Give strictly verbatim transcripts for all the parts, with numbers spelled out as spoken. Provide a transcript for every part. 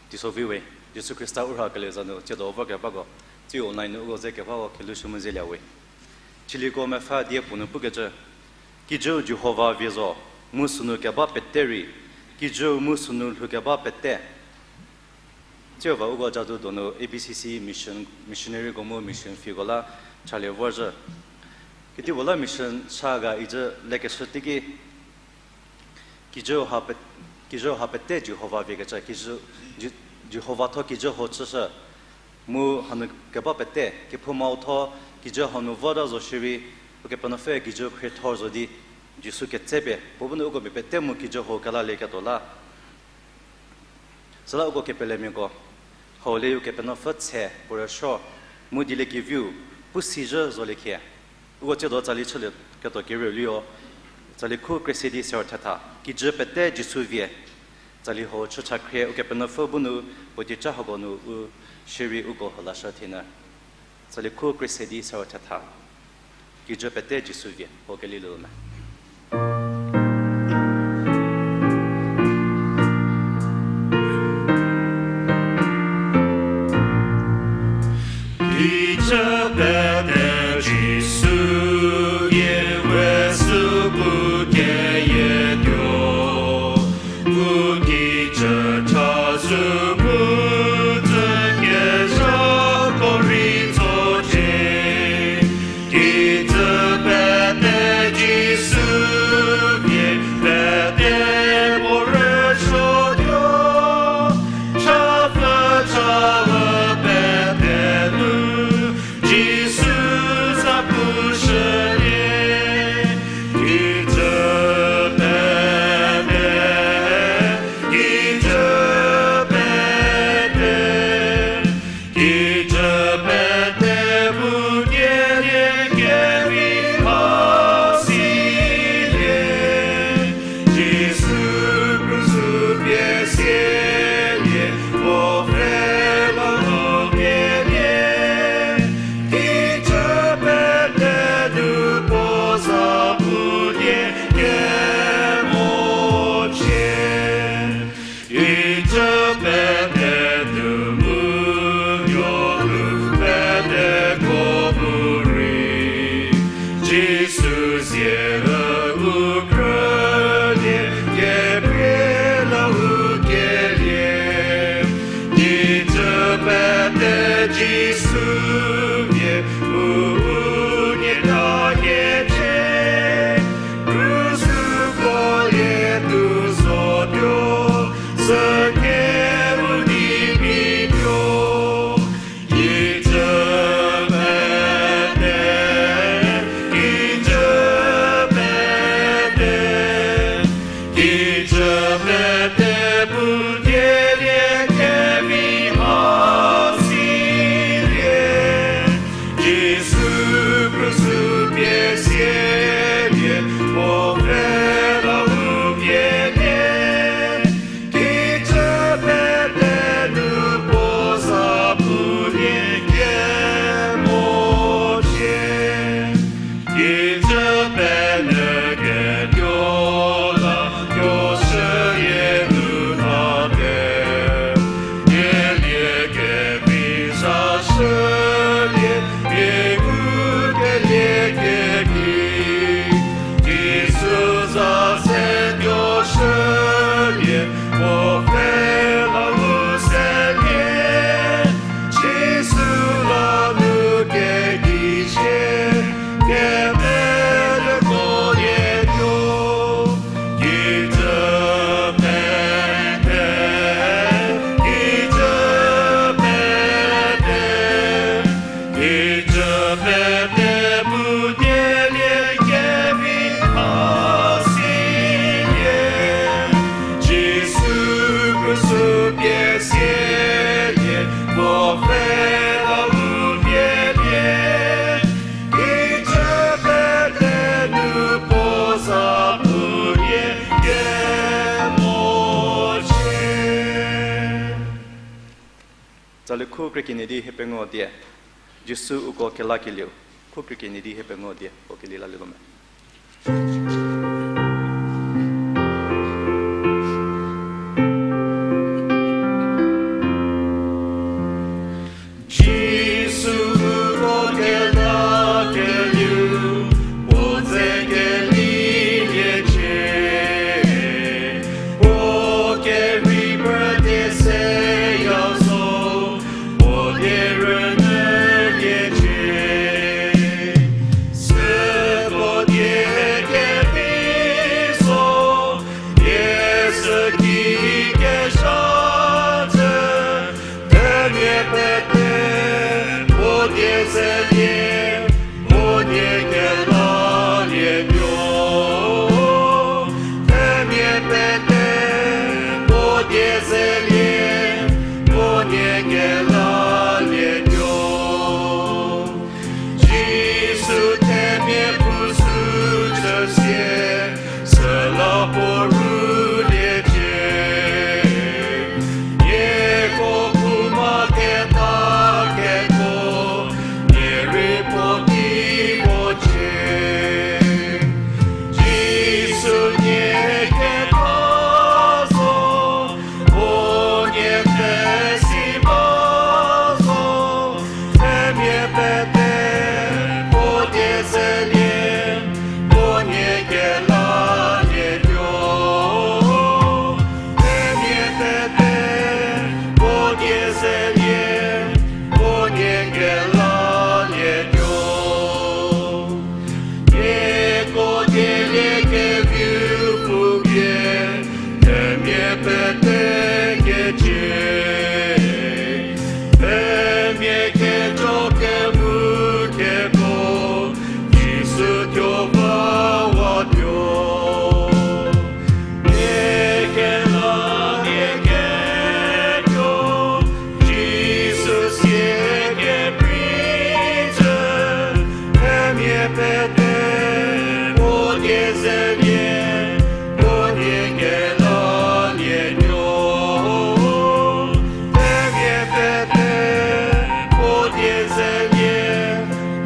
Teiso vi we, Jisu Khrista u rhakelie za nu tsiedo vorkebako, tsiu online nu uko ze kebako kelhou shü mu zeliewe. Chiliko mepfü die puo nu pukecü, Kijüu Jihova vie zo, mu sünu keba pete rei, kijüu mu sünu lhou keba pete. Tsiu va uko jadu donu A B C C mission, missionaryko mu mission fee-ko la chalie vorzhü. Kedipuo la mission cha ga icü lekeshü teiki, Kijüu ha pe-, kijüu ha pete Jihova viekecü, kijü, Ji-, Jihova thuo kijü ho chüshü, mu hanu keba pete, kephoumau thuo kijü hanu vota zo shierei, Ukepenuopfü kijü khriethor zo di, Jisu ketsepie, puo bu nu uko mia pete mu kijü ho kelalieketuo la. Süla uko kepelemiako, hau le Ukepenuopfü tse puo rüsuo, mu dieliekeviu, pu sizhü zolie khie. Uko tsiedo tsali chülieketuo kerieu liro, tsali khu krie se di sero thetha, kijü pete Jisu vie, tsali ho chücha khrie Ukepenuopfü bu nu puo dieca hako nu u shierei uko hü lashü thienü. Tsali khu krie se di sero thetha, kijü pete Jisu vie, puo keli lüu me. Kijü pete Jisu vie we süu bu keyietuo, u kijü chazou mu dzü kezhako rei tsocie. Kijü pete Jisu vie pete puo rüsuotuo, chapfü chau pete nu, Jisu za pushülie. Kijü pete, kijü pete, kijü pete bu kielie kevi ha silie. Jisu krus-u pie sielie, puo pfhe la nu kielie. Kijü pete nu puo za pulie kemo chie. Kijü pete nu mu nuonuo peteko bu rei, Jisu zie u krülie, keprie la u kielie. Kijü pete Jisu vie, u unie ta kecie. Krus-u puo lietuo zotuo, sükeu di mituo. Kijü pete, kijü pete, kijü pete bu kielie kevi ha silie. Jisu Kehoukelie kevi, Jisu za se tuo shülie, puo pfhela u selie, Jisu la nu kedi shie, kemele kolie tuo. Kijü pete, kijü pete, kijü pete pu dielie kevi a silie. Jisu Khrista pie sielie, puo pfhela u pielie. Kijü pete nu puo za pulie kemo chie. Tsali khu krie kenie di hiepengou die. Jisu uko kelakelieu. Khu krie kenie di hiepengou die. Uko keli lalietuo me. Jisu uko kelakelieu, puo ze kelilie cie. Puo kevi pete seya zo, puo die rünyülie cie. Süko die kevi zo, die süki kezha zhü, themia pete puo die zelie, puo nie kelalietuo. Themia pete puo die zelie, puo nie kelalietuo. Jisu themia puo sü chüsie, süla puo rülie cie. Nieko phouma keta keko, nie rei puo ki vo cie. Jisu nie keta zo, puo nie kesi ba zo, themia pete puo die zelie, puo nie kelalietuo. Themia pete puo die zelie, puo nie kelalietuo. Nieko dielie keviu pupie, themia pete kecie. Themia kejo kemu keko, Jisu tuo ba watuo. Nie kelalie ketuo, Jisu sie keprei zhü, themia pete puo die zelie, puo nie kelalietuo. Themia pete puo die zelie,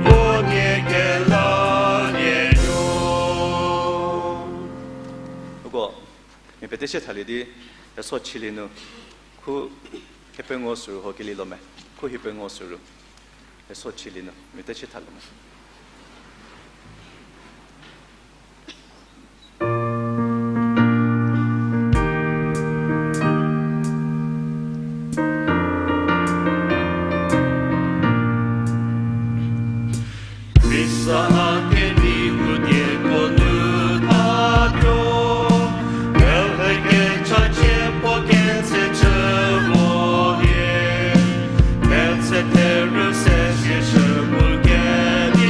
puo nie kelalietuo. Uko mia pete sie thalie di, eso chilie nu, khu hiepengou süru ho keli lo me, khu hiepengou süru, eso chilie nu mia pete sie thalie me. Khrista a kediu dieko nu thatuo, kelhü kechachie puo ketse chü mo hie, ketse therü se sieshü puo kedi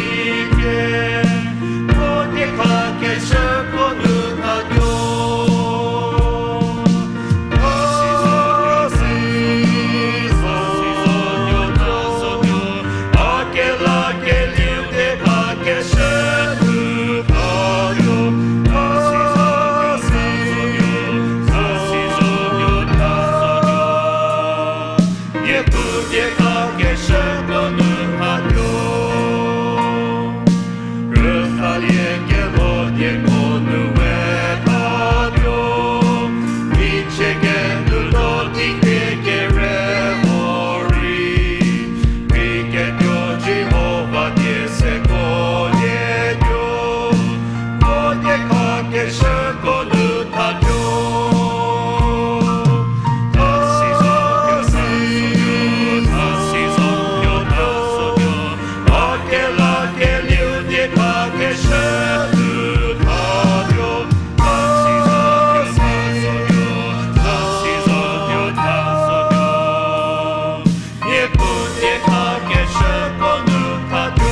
Diekakeshüko nu thatuo.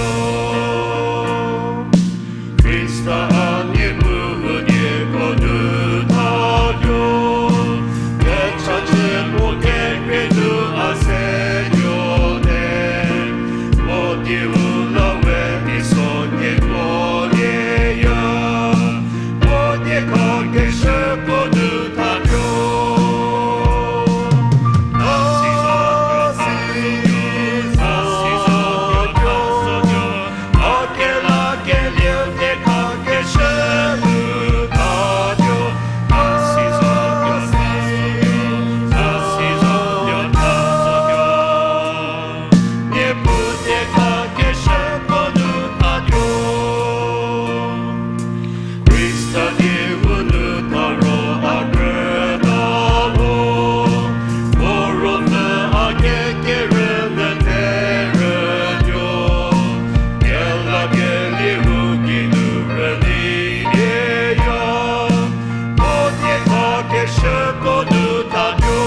Khrista a nie mu dieko nu thatuo. Kechachü puo kekhrie nu a se tuo te. Mo dieu la we teiso nieko lieya. Mo diekakeshüko nu thatuo. Khrista dieu nu tharo a krüta lo, o Ruopfü a kekerünyü therütuo, kelakelie u geinu rüli lieya, o diekakeshüko nu thatuo.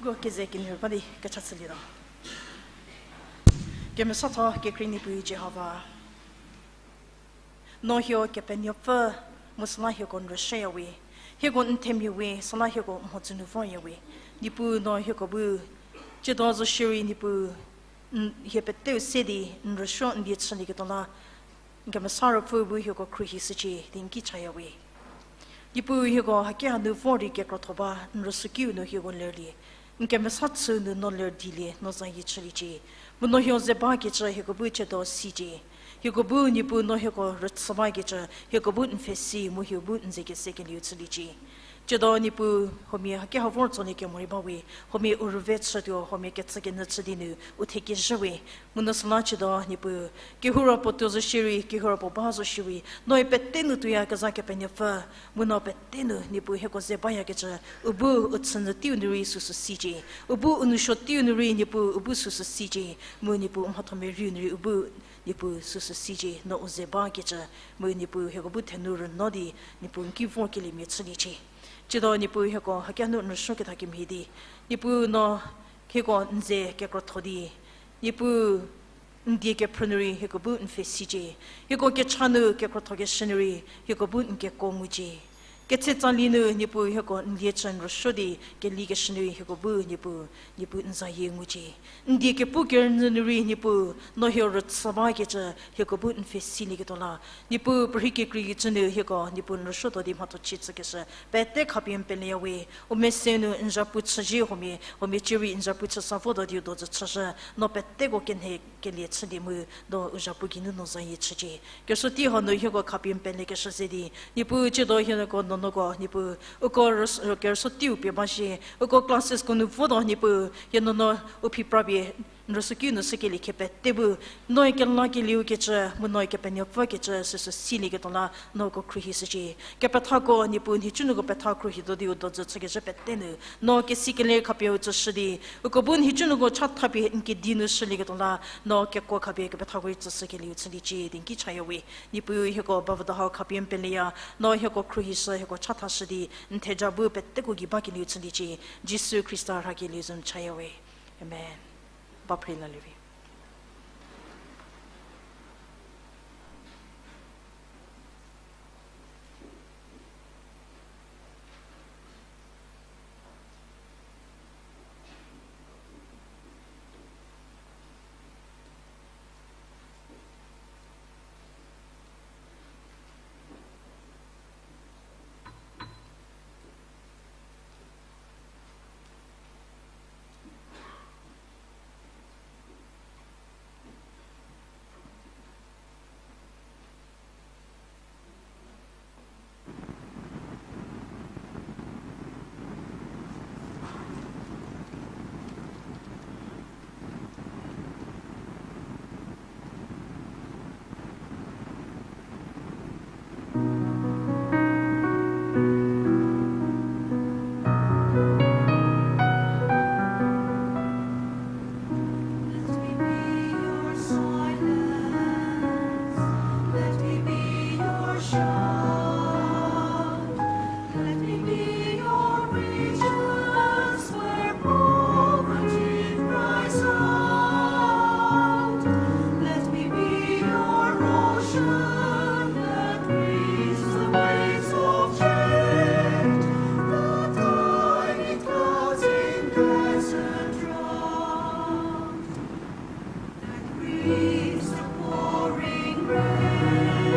Uko keze kemhie ba di kecha chülietuo. Kemesatho kekrei Niepuu Jihova, no hieko Kepenuopfü, mu süla hieko n rüshüya we, hieko n themia we, süla hieko n mhodzü nu vorya we. Niepuu no hieko bu, tsiedo zo shierei Niepuu, n hie peteu se di n rüsuo n die chülieketuo la, n Kemesa Ruopfü bu hieko khruohishücie di n ki chaya we. Niepuu hieko haki hanu vor di kekrotho ba, n rüsuokiu nu hieko lerlie. N kemesa chü nu no ler dilie, no zayie chüliecie. Mu no hieko ze bakecü hieko bu tsiedo sicie. Hieko bu Niepuu no hieko rüchü bakecü, hieko bu n pfhesi mu hieko bu n ze kesekelieu chüliecie. Tsiedo Niepuu, huomia haki ha vor tsolie kemo rei ba we, huomia u rüve chütuo, huomia kecü kenyü chü di nu u thekezhü we. Mu no süla tsiedo Niepuu, kehoura puo tuo zo shierei, kehoura puo ba zo shierei, noe pete nu tuoyakezha Kepenuopfü, mu no pete nu Niepuu hieko ze bayakecü, u bu u chünyü teiu nu rei süsü sicie, u bu u nousuo teiu nu rei Niepuu u bu süsü sicie, mu Niepuu u mhatho merieu nu rei u bu Niepuu süsü sicie, no u ze bakecü, mu Niepuu hieko bu thenu rüno di, Niepuu n ki vorkeliemia chüliecie. Tsiedo Niepuu hieko haki hanu n rüsuoketa kemhie di, Niepuu no hieko n ze kekrotho di, Niepuu n die kephrü nu rei hieko bu n pfhesicie, hieko kecha nu kekrothokeshü nu rei hieko bu n kekuo ngucie. Ketse tsali nu Niepuu hieko n lie chü n rüsuo di kelikeshü nu rei hieko bu Niepuu, Niepuu n zayie ngucie. N die kepu kerünyü nu rei Niepuu, no hieko rüchü bakecü hieko bu n pfhesilieketuo la, Niepuu perhei kekreikecü nu hieko Niepuu n rüsuotuo di mhatho chie tsükeshü pete khapie n peleya we. U mese nu n zhapu chüzhie huomia, huomia cierei n zhapu chü sa votuo di u dojü chüzhü, no peteko kenhe kelie chü di mu, no u zhapu geinu no zayie chücie. Kerüsuo tei hanu hieko khapie n pelekeshü ze di, Niepuu tsiedo hieko nuonuoko Niepuu, uko rüs-, kerüsuo teiu pie ba shie, uko classesko nu votuo Niepuu, hie nuonuo u phiprapie n rüsuokiu nu shükelie khie pete bu, noe kelakelieu kecü mu noe Kepenuopfü kecü süsü silieketuo la, no uko khruohishücie. Kepethako Niepuu n hicü nuko petha khruohituo di u dojü chükecü pete nu, no kesikelie khapie u tsüshü di, uko bu n hicü nuko chatha pie n kedi nu shülieketuo la, no kekuo khapie kepethako rei tsüshükelieu chüliecie di n ki chaya we. Niepuu hieko bavüdo hau khapie n peleya, no hieko khruohishü hieko chathashü di, n theja bu peteko gei bakelieu chüliecie, Jisu Khrista rhakelieu zo n chaya we. Amen. Ba phre la lie vi. Is the pouring rain.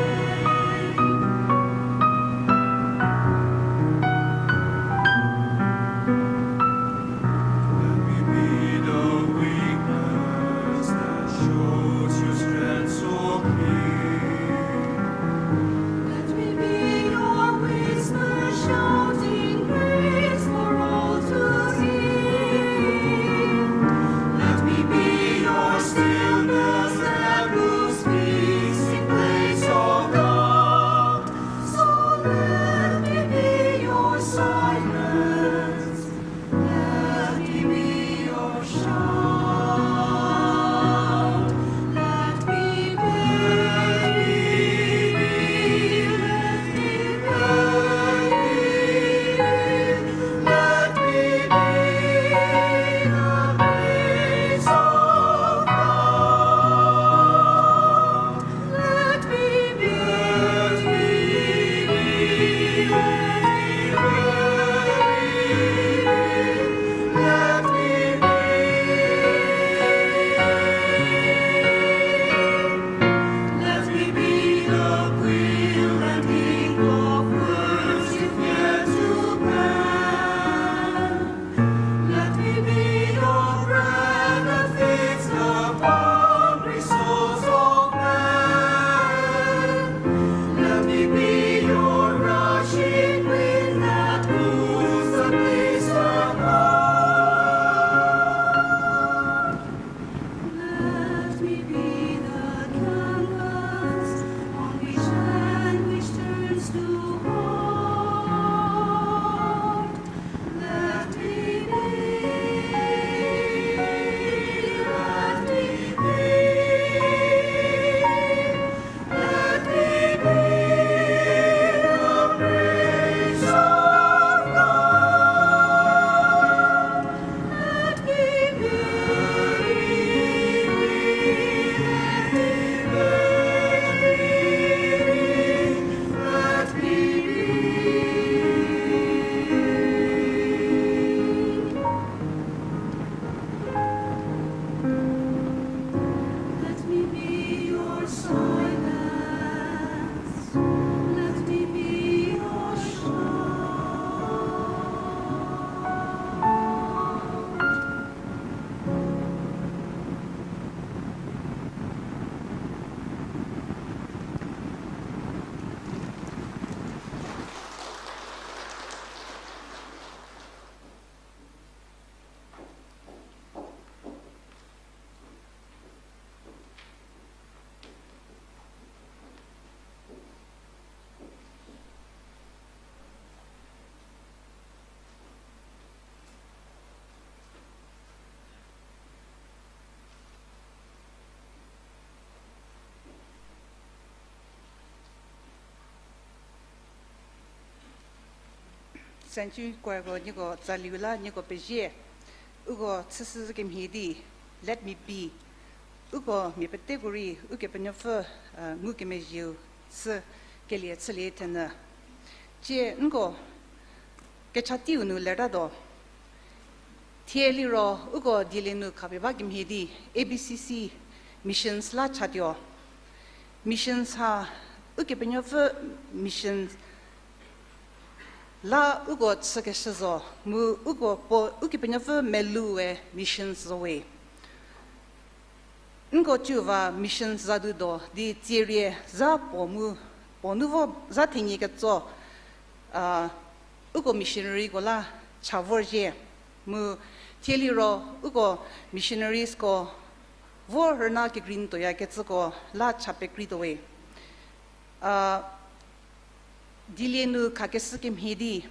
Let me be the witness that shows your strength so clear. Let me be your whisper shouting grace for all to hear. Let me be your stillness that moves peace in place of doubt. So let me be your silence. Let me be your shout. Let me be, let me be, let me be the praise of God. Let me be, let me be, let me be, let me be. Let me be the quill and ink of words you've yet to pen. Let me be your bread that feeds the hungry souls of men. Let me be your rushing wind that moves the blistered heart. Let me be the canvas on which anguish turns to art. Let me be, let me be, let me be the praise of God. Let me be, let me be, let me be. Let me be your silence. Let me be your shout. Century Choir ko nieko tsaliu la nieko pezie. Uko chüshü kemhie di, Let me be. Uko mia peteko rei Ukepenuopfü, a, ngukemezhieu sü kelie chülie thenü. Tie nko kecha teiu nu lertatuo. Thie liro uko dilie nu khapie ba kemhie di A B C C missions la chatuo. Missions ha Ukepenuopfü mission la uko chükeshü zo, mu uko puo Ukepenuopfü meloue missions zo we. Nko tuo va missions za du do di tsierie za puo mu, puo nu vo za thenie ketso, a, uko missionaryko la cha vorzhie. Mu thie liro uko missionariesko vo rüna kekrei tuoyakecüko la cha pekreituo we. A, dilie nu khakeshü kemhie di,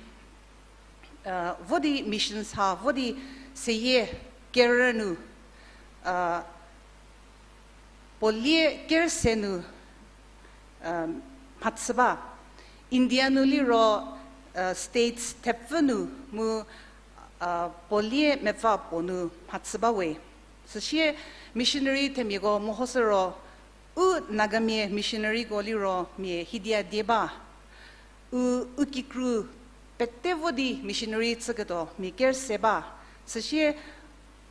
a, vo di missions ha, vo di seyie kerü nu, a, puo lie kerü se nu, a, mhachü ba. India nu liro, a, states thepfü nu mu, a, puo lie mepfü puo nu mhachü ba we. Süsie missionary themiako mehoshü ro, u Nagamia missionaryko liro mia hidia die ba. U, u kikru pete vo di missionary chüketuo mia kerü se ba. Süsie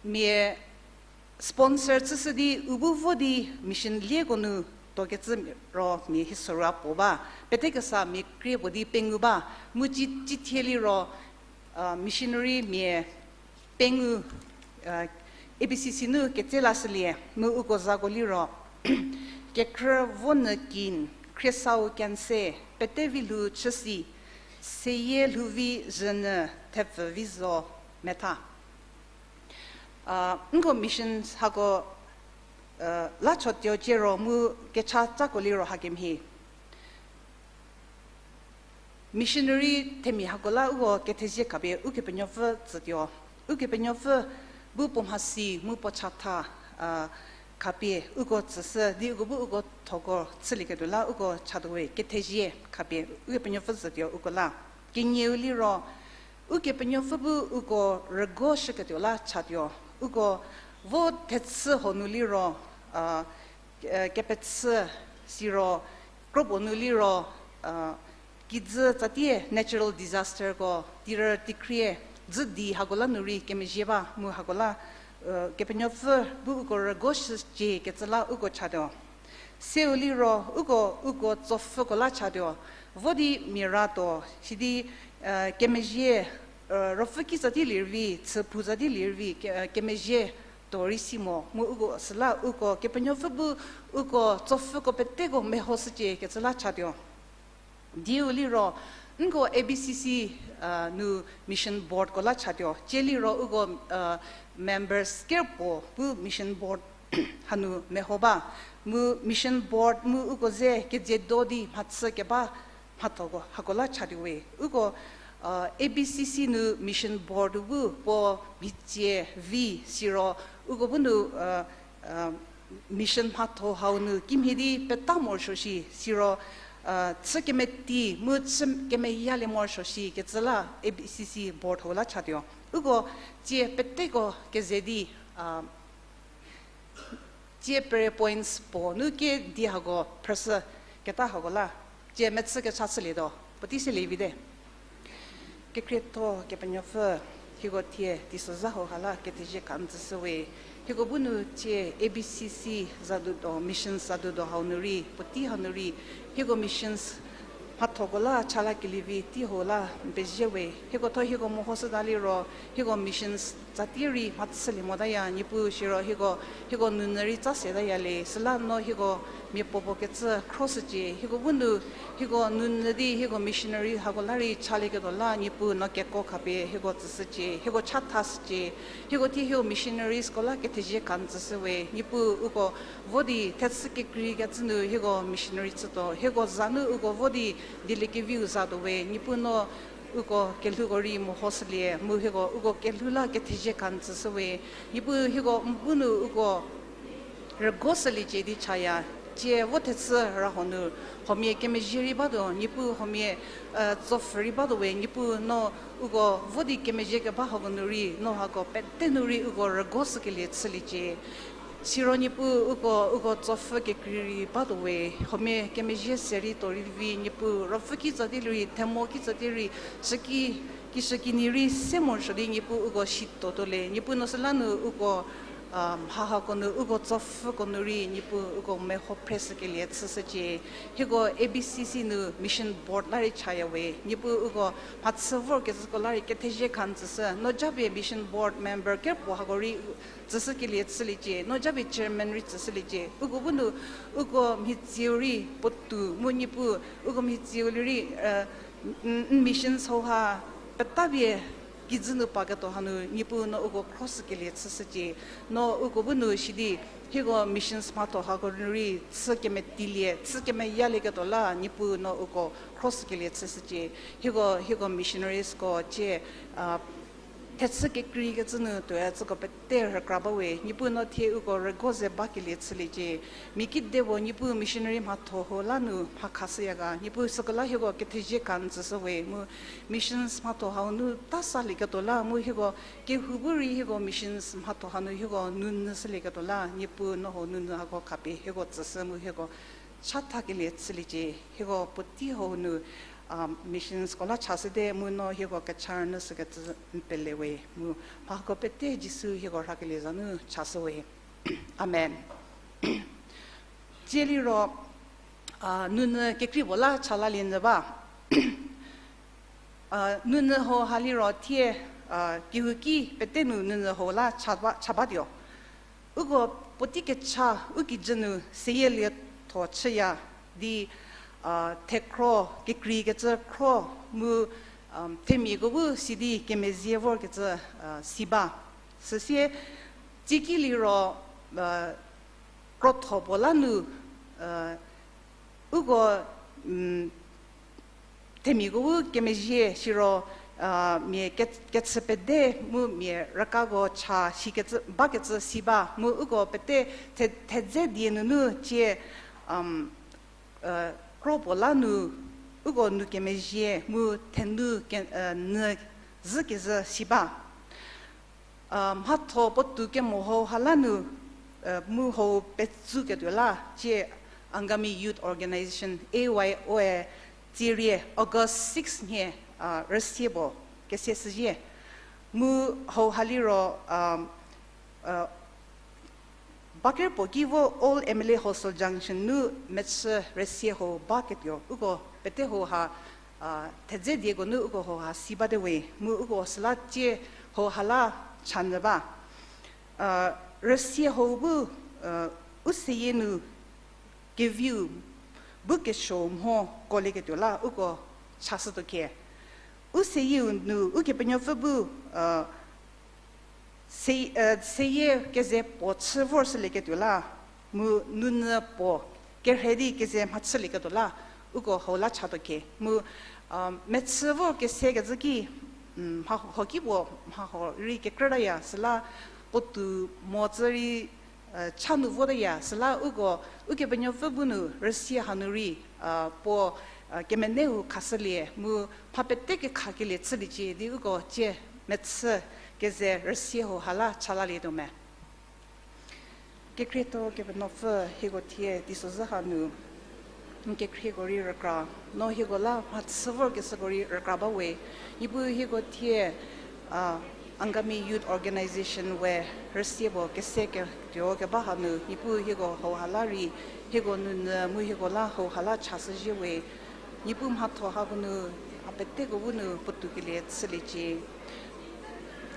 mia Sponsor chüshü di u bu vo di mission lieko nu tuokecü ro mia hie sorou puo ba, pete kesa mia krie puo di pengou ba, mu ci, cithie liro, missionary mia pengou, A B C C nu ketse lashülie, mu uko zako liro, kekhrü vo nyü kin, khriesau kense, pete vi lhou chüsi, seyie lhou vi zhünyü, thepfü vi zo metha. Nko mission hako la chotuo cie ro mu kecha cako liro hakemhie. Missionary themia hako la uko kethezie khapie Ukepenuopfü tsütuo. Ukepenuopfü bu puo mhasi mu puo chatha khapie uko tsüshü di uko bu uko thoko chülieketuo la uko chatuowe kethezie khapie Ukepenuopfü tsütuo uko la. Kenieu liro, Ukepenuopfü bu uko rügo shüketuo la chatuo. Uko vo thechü ho nu liro, kepechü siro, kropuo nu liro, kijü tsatie natural disasterko, tirü tikhrie, dzü di hako la nu rei kemezhie ba mu hako la, Kepenuopfü bu uko rügo shücie kecü la uko chatuo. Seu liro uko, uko tsopfhüko la chatuo, vo di mia ra tuo, sidi, kemezhie, ruopfü ki tsatie lirvi, chüphou tsatie lirvi, kemezhie tuo rei si mo, mu uko süla uko Kepenuopfü bu uko tsopfhüko peteko mehoshücie kecü la chatuo. Diu liro, nko A B C C nu mission boardko la chatuo. Cie liro uko members kerpuo bu mission board hanu meho ba. Mu mission board mu uko ze kedziedo di mhachü keba mhathoko hako la chatuowe. Uko A B C C nu mission board bu puo mhitsie vi siro uko bu nu mission mhatho hau nu kimhie di peta morosuo shi siro, chü kemeti mu chü kemeyalie morosuo shi kecü la A B C C board hau la chatuo. Uko tsie peteko keze di, tsie prayer points puo nu kie di hako phrüshü keta hako la, tsie mechü kecha chülietuo, puotei selie vite. Kekrietho Kepenuopfü, hieko thie teisozha hau ha la kethezie kha n tsüshüwe. Hieko bu nu tsie A B C C zadudo, missions zadudo hau nu rei, puotei hau nu rei, hieko missions mhathoko la cha lakelie vi tei hau la n pezie we. Hieko tho hieko mehoshüta liro, hieko missions tsatie rei mhachülie motaya, Niepuu siro hieko, hieko nounyü rei tsa setaya le, süla no hieko mia puopuo kecü khroshücie, hieko bu nu, hieko nounyü di hieko missionary hako la rei chalieketuo la, Niepuu no keko khapie hieko tsüshücie, hieko chathashücie, hieko thie hieko missionariesko la kethezie kha n tsüshüwe, Niepuu uko vo di thechü kekreikecü nu hieko missionary chütuo, hieko za nu uko vo di dieliekeviu zatuowe, Niepuu no uko kelhouko rei mehoshülie, mu hieko uko kelhou la kethezie kha n tsüshüwe, Niepuu hieko n bu nu uko rügoshüliecie di chaya, tsie vo thechü ra huo nu, huomia kemezhie rei batuo, Niepuu huomia, tsopfhü rei batuowe, Niepuu no uko vo di kemezhie keba hako nu rei, no hako pete nu rei uko rügoshükelie chüliecie. Siro Niepuu uko, uko tsopfhü kekrei rei batuowe, huomia kemezhie se rei tuo rei vi, Niepuu ruopfü kitsa di rei, themo kitsa di rei, süki, kishükinyi rei se morosuo di Niepuu uko situotuo le, Niepuu no süla nu uko, mha hako nu uko tsopfhüko nu rei, Niepuu uko meho phreshükelie chüshücie. Hieko A B C C nu mission board la rei chayawe, Niepuu uko mhachü vorkecüko la rei kethezie kha n tsüshü, no japie mission board member kepuo hako rei tsüshükelie chüliecie, no japie chairman rei tsüshüliecie. Uko bu nu, uko mhitsieu rei puotou mu Niepuu, uko mhitsieu lie rei, n missions hauha petapie kijü nu paketuo hanu Niepuu no uko khroshükelie chüshücie. No uko bu nu sidi, hieko missions mhatho hako nu rei chü kemetilie, chü kemeyalieketuo la Niepuu no uko khroshükelie chüshücie. Hieko, hieko missionariesko tsie, thechü kekreikecü nu tuoyacüko pete rükra bawe, Niepuu no thie uko rügo ze bakelie chüliecie. Mia kide puo Niepuu missionary mhatho hau la nu mha khashüya ga, Niepuu süko la hieko kethezie kha n tsüshüwe, mu missions mhatho hau nu tasalieketuo la, mu hieko kehou bu rei hieko missions mhatho hanu hieko nounyü shülieketuo la, Niepuu no hau nounyü hako khapie hieko tsüshü mu hieko chathakelie chüliecie. Hieko puotei hau nu, missionsko la chashüte mu no hieko kecha rünyü shükecü n pelewe, mu mha hako pete Jisu hieko rhakelie za nu chashüwe. Amen. Tsie liro, a, nunyü kekrei puo la cha lalie nyü ba. A, nunyü hauha liro thie, a, kehouki pete nu nunyü hau la cha ba, cha batuo. Uko puotei kecha u kijü nu seyie lietho chüya di, a, thekhro, kekreikecü khro mu, um, themiako bu sidi kemezhie vorkecü, a, si ba. Süsie, tsieki liro, a, krotho puo la nu, a, uko, um, themiako bu kemezhie siro, a, mia ke-, kechü pede mu mia rükako cha shikecü, bakecü si ba, mu uko pete the-, thedze die nunu tsie, um, a, kro puo la nu, uko nu kemezhie mu thenu ke-, a, nyü zhü kezhü si ba. A, mhatho puotou kemo hauha la nu, a, mu hau petsu ketuo la, tsie Angami Youth Organization, A Y O-e, tsierie August six nhie, a, rüsie puo kese shüzhie. Mu hauha liro, a, a, Baker puo ki vo Old M L A Hostel Junction nu mechü rüsie hau baketuo, uko pete hauha, a, thedze dieko nu uko hauha si bate we, mu uko süla tsie hauha la chanyü ba. A, rüsie hau bu, a, u seyie nu keviu bu kesuo mho kolieketuo la uko chashütuo khie. U seyieu nu Ukepenuopfü bu, a, se-, e, seyie keze puo chü vorshülieketuo la, mu nunyü puo kerhei di keze mhachülieketuo la, uko hau la chatuo khie. Mu, a, mechü vor kesekecü ki, um, mha huo ki puo mha huo rei kekrütaya, süla puotou mo tsü rei, e, cha nu votaya, süla uko, Ukepenuopfü bu nu rüsie hanu rei, a, puo, a, kemeneu khashülie, mu mha pete kekhakelie chüliecie di uko tsie mechü keze rüsie hauha la cha lalietuo me. Kekhrietho Kepenuopfü hieko thie teisozhü hanu, n kekhrieko rei rükra, no hieko la mhachü vorkeshüko rei rükra ba we, Niepuu hieko thie, a, Angami Youth Organization we rüsie puo kese ketuo keba hanu, Niepuu hieko hauha la rei, hieko nunyü mu hieko la hauha la chashüzhie we, Niepuu mhatho hako nu, a peteko bu nu puotou kelie chüliecie.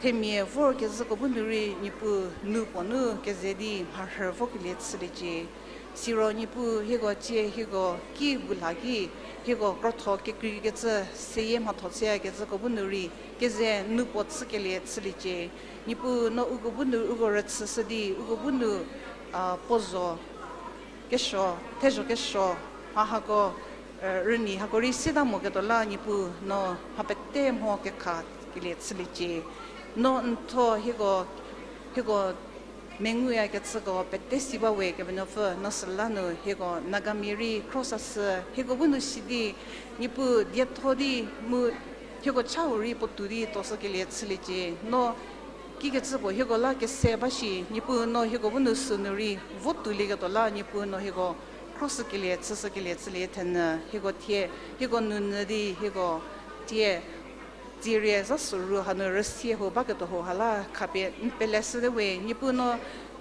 Themia vorkezhüko bu nu rei Niepuu nu puo nu keze di mharhü vokelie chüliecie. Siro Niepuu hieko tsie hieko ki bu la ki, hieko krotho kekreikecü seyie mhatho chüyakecüko bu nu rei keze nu puo chükelie chüliecie. Niepuu no uko bu nu uko rüchüshü di uko bu nu, a, puo zo kesuo, thezho kesuo, mha hako, e, rüni hako rei sita moketuo la Niepuu no mha pete mho kekhakelie chüliecie. No n thuo hieko, hieko menguyakecüko pete si ba we Kepenuopfü, no süla nu hieko Nagamia rei kro sashü, hieko bu nu si di, Niepuu dietho di mu hieko chau rei puotou di tuoshükelie chüliecie. No kikecü puo hieko la kese ba shi, Niepuu no hieko bu nu sünu rei votoulieketuo la Niepuu no hieko kro shükelie chüshükelie chülie thenyü, hieko thie, hieko nunyü di hieko thie, tsierie zha soru hanu rüsie hau baketuo hauha la khapie n pele shüte we, Niepuu no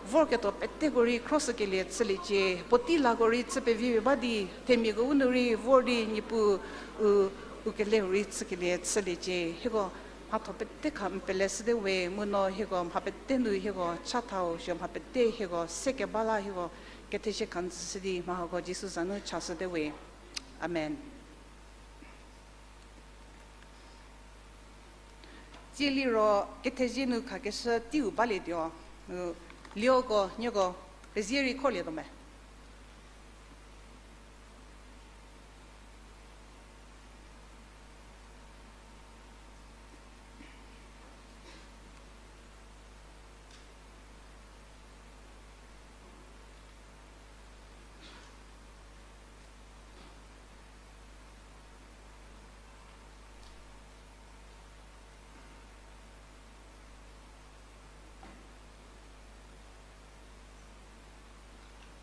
vorketuo peteko rei kro shükelie chüliecie, puotei lako rei chü pevi ba di, themiako bu nu rei vor di Niepuu u, u keleu rei chükelie chüliecie, hieko mhatho pete kha n pele shüte we, mu no hieko mha pete nu hieko chathau zo mha pete hieko se keba la hieko kethezie kha n tsüshü di mha hako Jisu za nu chashüte we. Amen. Tsie liro kethezie nu khakeshü teiu balietuo, u, lioko nieko pezie rei kholietuo me.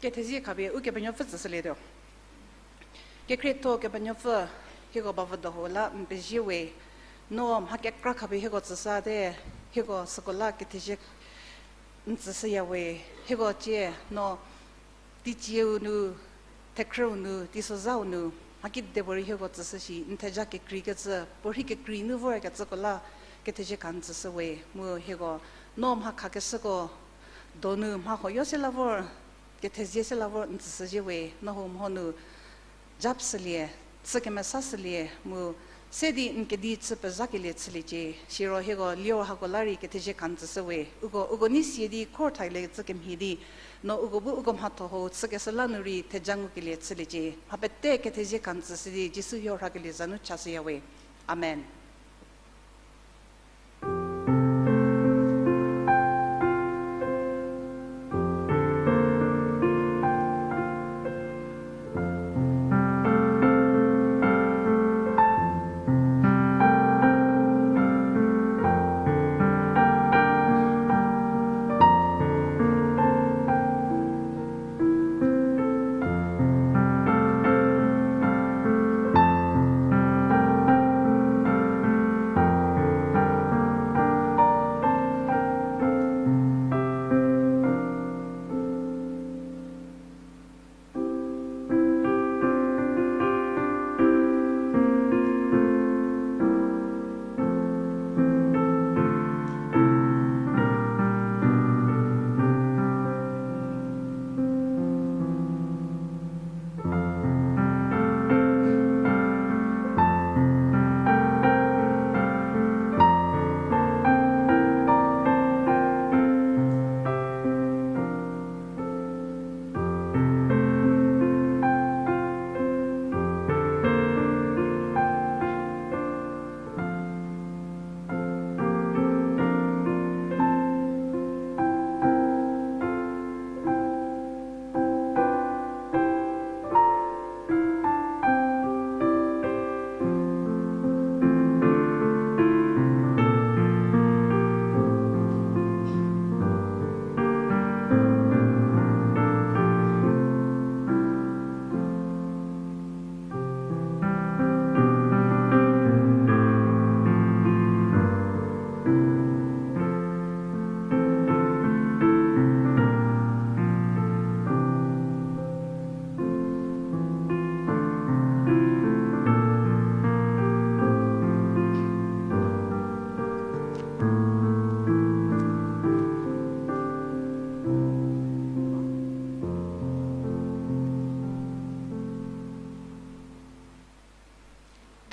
Kethezie khapie Ukepenuopfü tsüshülietuo. Kekhrietho Kepenuopfü, hieko bavüdo hau la n pezie we, no mha kekra khapie hieko tsüsate, hieko süko la kethezie N tsüshüya we, hieko cie no teicieu nu, thekhrüu nu, teisozhau nu, mha kidepuorei hieko tsüshü shi, n theja kekreikecü, puorhi kekrei nu vorkecüko la, kethezie kha n tsüshü we, mu hieko, no mha khakeshüko, donu mhahuo yo se la vor, kethezie se la vor n tsüshüzhie we, no hu mho nu, jap shülie, chü kemesa shülie mu, se di n kedi chü pezhakelie chüliecie, siro hieko liro hako la rei kethezie kha n tsüshü we, uko, uko nei sie di khor thalie chü kemhie di, no uko bu uko mhatho hau chükeshü la nu rei theja ngukelie chüliecie, mha pete kethezie kha n tsüshü di, Jisu hie rhakelie za nu chashüya we. Amen.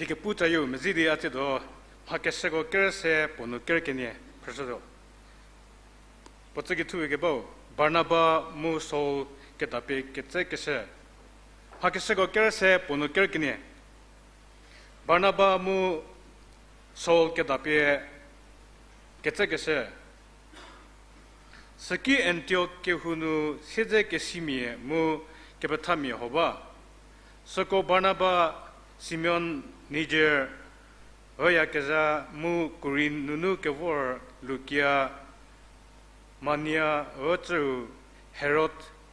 Diekepu tsayieu mezhie di a tsiedo, Mhakeshüko ker se puo nu ker kenie, phrüshütuo. Puo tsü kethu kebau, Barnaba mu Saul kedapie ketsekeshü. Mhakeshüko ker se puo nu ker kenie. Barnaba mu Saul kedapie ketsekeshü. Süki Antiok kehou nu siedzekesimia mu kepethamia hau ba. Süko Barnaba, Simeon, Niger, üyakezha mu Kurin nunu kevor Lukia, Mania, ücüu Herod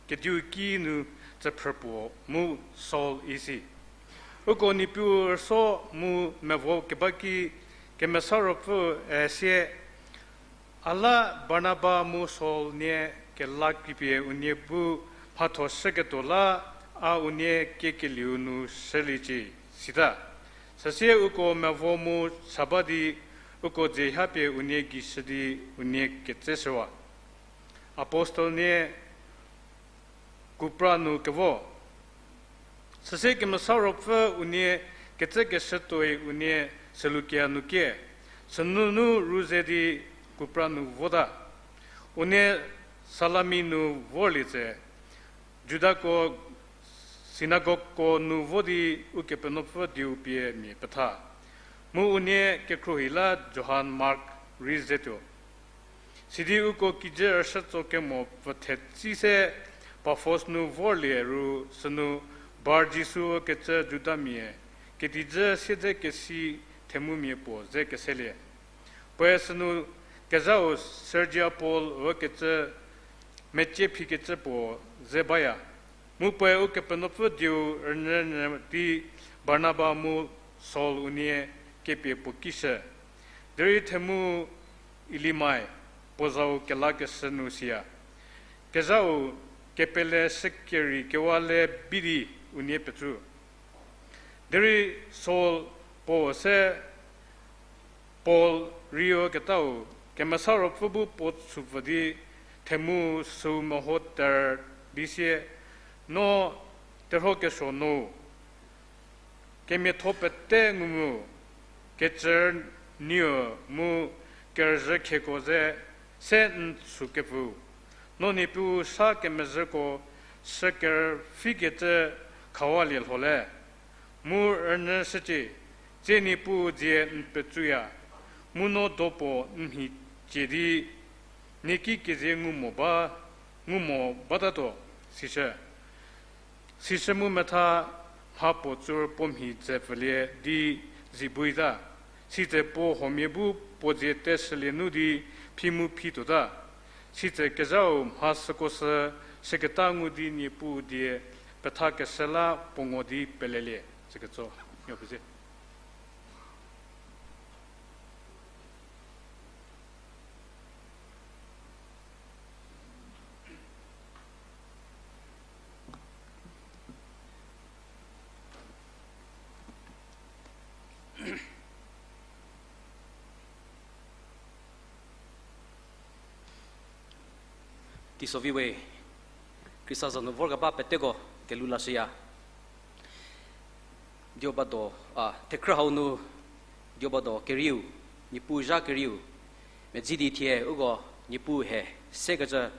kediu ki nu tsüphrü puo mu Saul isi. Uko Niepuu rüso mu mevo keba ki Kemesa Ruopfü e sie, a la Barnaba mu Saul nie kelakripie unie bu mhatho shüketuo la, a unie kiekelieu nu shüliecie, sita. Süsie uko mevo mu cha ba di uko dzie hapie unie gei shü di unie ketseshüwa. Apostel nie Kupra nu kevo. Süsie Kemesa Ruopfü unie ketsekeshü tuoi unie Selukia nu kie, sünunu rüze di Kupra nu vota. Unie Salami nu vorlie tse, Judako sinagogko nu vo di Ukepenuopfü dieu pie mia petha. Mu unie kekhruohi la Johan Mark rei zetuo. Sidi uko kijü rüshütso kemo pfüthe tsi se Pafos nu vorlie ru sünu Bar-Jisu ükecü Judamia ketijü siedzekesi themumia puo ze keselie. Puoe sünu kezhau Sergia Paul ükecü mecie phikecü puo ze baya. Mu puoe Ukepenuopfü dieu rünyünyü di Barnaba mu Saul unie kepie puo kishü. Derei themu Ilimai, puo zau kelakeshü nu siya. Kezhau kepele shükerei kewa le bi di unie petsu. Derei Saul puo se Paul rioketau Kemesa Ruopfü bu puo tsupfü di themu süu meho ter di sie, No terhuo kesuo nu, kemiatho pete ngu mu, kecü niu mu kerüzhü khieko ze se n sükepfüu, no Niepuu sa kemezhüko shükerüpfhikecü khawalie lho le. Mu rünyü shücie, tsie Niepuu dzie n petsuya, mu no do puo n mhi cie di, nie ki kezie ngu mo ba, ngu mo batatuo, sishü. Sishü mu metha mha puo tsur puo mhi dze pfülie di zi buita. Sitse puo huomia bu puo dzie teshülie nu di phi mu phi tuota. Sitse kezhau mha süko sü shüketa ngu di Niepuu die pethakeshü la puo ngo di pelelie. Süketso, nio pezie. Teisovi we, Khrista za nu vorkeba peteko kelhou lashüya. Dioba do, a, thekhrü hau nu, dioba do kerieu, Niepuu zha kerieu, medzi di thie uko Niepuu he sekecü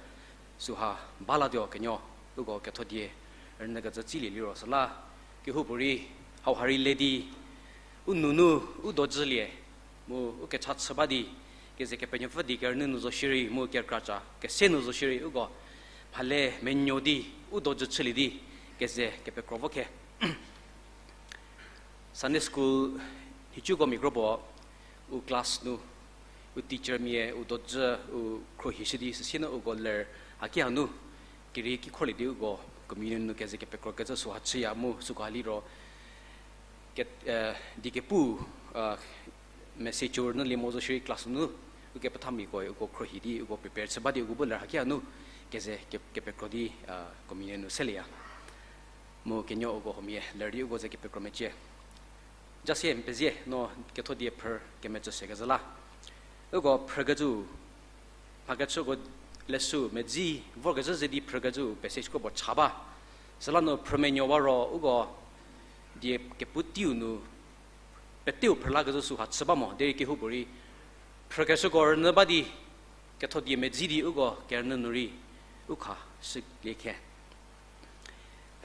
süha balatuo kenuo, uko kethodie rünyükecü tsilie liro süla, kehoupuorei hauha rei le di, u nunu, u dojülie, mu u kecha chü ba di, keze Kepenuopfü di kerünyü nu zo shierei, mu kerkraca kese nu zo shierei, uko mhale menuo di, u dojü chülie di, keze kepekro vo khe. Sunday school nhicuko mia kro puo, u class nu, u teacher mia, u dojü, u khruohishü di süsie nu uko ler haki hanu, kerei ki khorlie di uko communion nu keze kepekrokecü süha chüya mu süko ha liro, ke, eh, di kepu, eh, message nu lie mo zo shierei class nu, ukepethamiako uko khruohi di, uko prepare chü ba di uko bu ler haki hanu, keze ke, kepekro di, eh, communion nu selieya. Mu kenuo uko huomia ler di uko ze kepekro mecie. Jasie n pezie no kethodie phrü kemetsü sekezhü la. Uko phrükecü, mhakechüko leshü medzi vorkezhü ze di phrükecü passage kro puo cha ba. Süla nu phrümenuowa ro uko die kepu teiu nu peteu phrülakezhü süha chü ba mo, derei kehoupuorei phrükeshüko rünyü ba di kethodie medzi di uko kerünyü nu rei u kha shülie khe.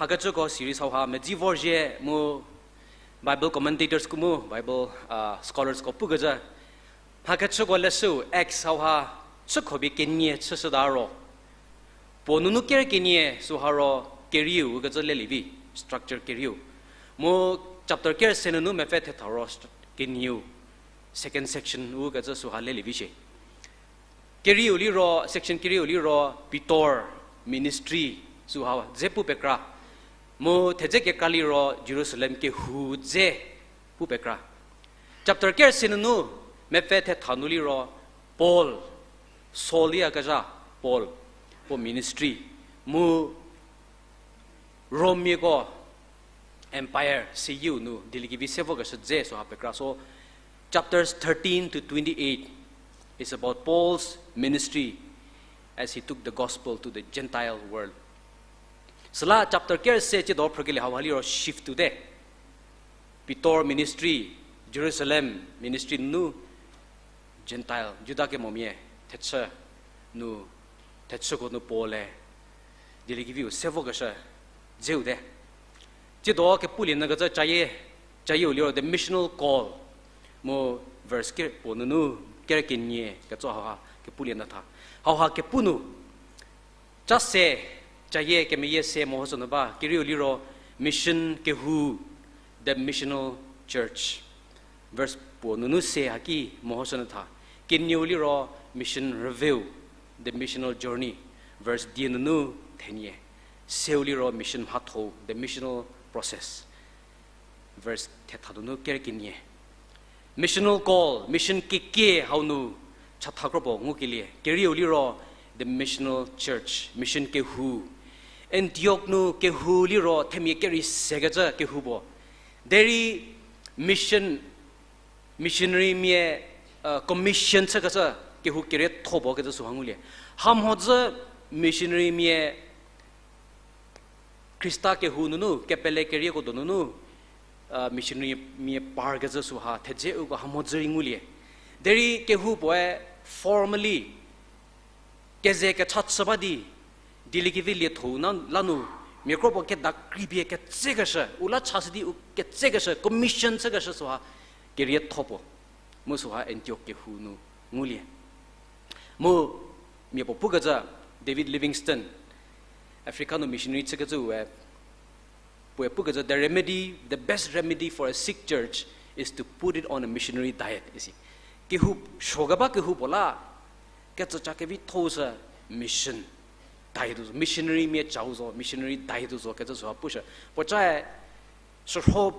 Mhakechüko series hauha medzi vorzhie mu Bible commentators ko mu Bible, ah, scholars ko pukecü, mhakechüko leshüu Acts hauha chükho bie kenie chüshüta ro, puo nunu ker kenie süha ro kerieu ukecü lelie vi, structure kerieu. Mu chapter ker se nunu mepfü thetha ro stru-, kenieu, second section ukecü süha lelie vi shie. Kerieu liro, section kerieu liro Pitor ministry süha dze pu pekra. Mu thedze kekra liro Jerusalem kehou dze pu pekra. Chapter ker se nunu mepfü thetha nu liro Paul, Saul yakezha Paul, puo ministry, mu Romiako empire seyieu nu dieliekevi se vokeshü dze süha pekra. So, chapters thirteen to twenty-eight is about Paul's ministry as he took the gospel to the Gentile world. Süla chapter ker se tsiedo phrükelie hauha liro shift tuote. Pitor ministry, Jerusalem ministry nu Gentile, Juda kemomia thechü nu, thechüko nu Paul-e dieliekeviu se vokeshü dzeu te. Tsiedo kepulie nyü kecü cayie, cayieu liro the missional call. Mu verse ke puo nunu ker kenie ketso hauha kepulie nyü tha. Hauha kepu nu ca se, cayie kemeyie se mehoshü nyü ba, kerieu liro mission kehou, the missional church. Verse puo nunu se haki mehoshü nyü tha. Kenieu liro mission rüveu, the missional journey. Verse die nunu thenie. Seu liro mission mhatho, the missional process. Verse thetha nunu ker kenie. Missional call, mission kekie hau nu chatha kropuo ngukelie. Kerieu liro the missional church, mission kehou. Antiok nu kehou liro themia kerei sekecü kehou puo. Derei mission, missionarymia commission chükecü kehou kerietho puo kecü süha ngulie. Hamhodzü missionarymia Khrista kehou nunu, kepele kerieko donu nunu, missionarymia parkecü süha thedze uko hamhodzü rei ngulie. Derei kehou puoe formally keze kecha chü ba di, dieliekevi lietho-u la nu, mia kropuo keda kripie ketsekeshü, u la chashü di u ketsekeshü, commission chükeshü süha kerietho puo. Mu süha Antiok kehou nu ngulie. Mu mia puo pukecü, David Livingstone, Africa nu missionary chükecüe, puoe pukecü, the remedy, the best remedy for a sick church is to put it on a missionary diet, isi. Kehou, suokeba kehou puo la, kecüca kevitho-u sü mission diet-u zo, missionarymia cau zo, missionary diet-u zo kecü süha pushü. Puocae, sürho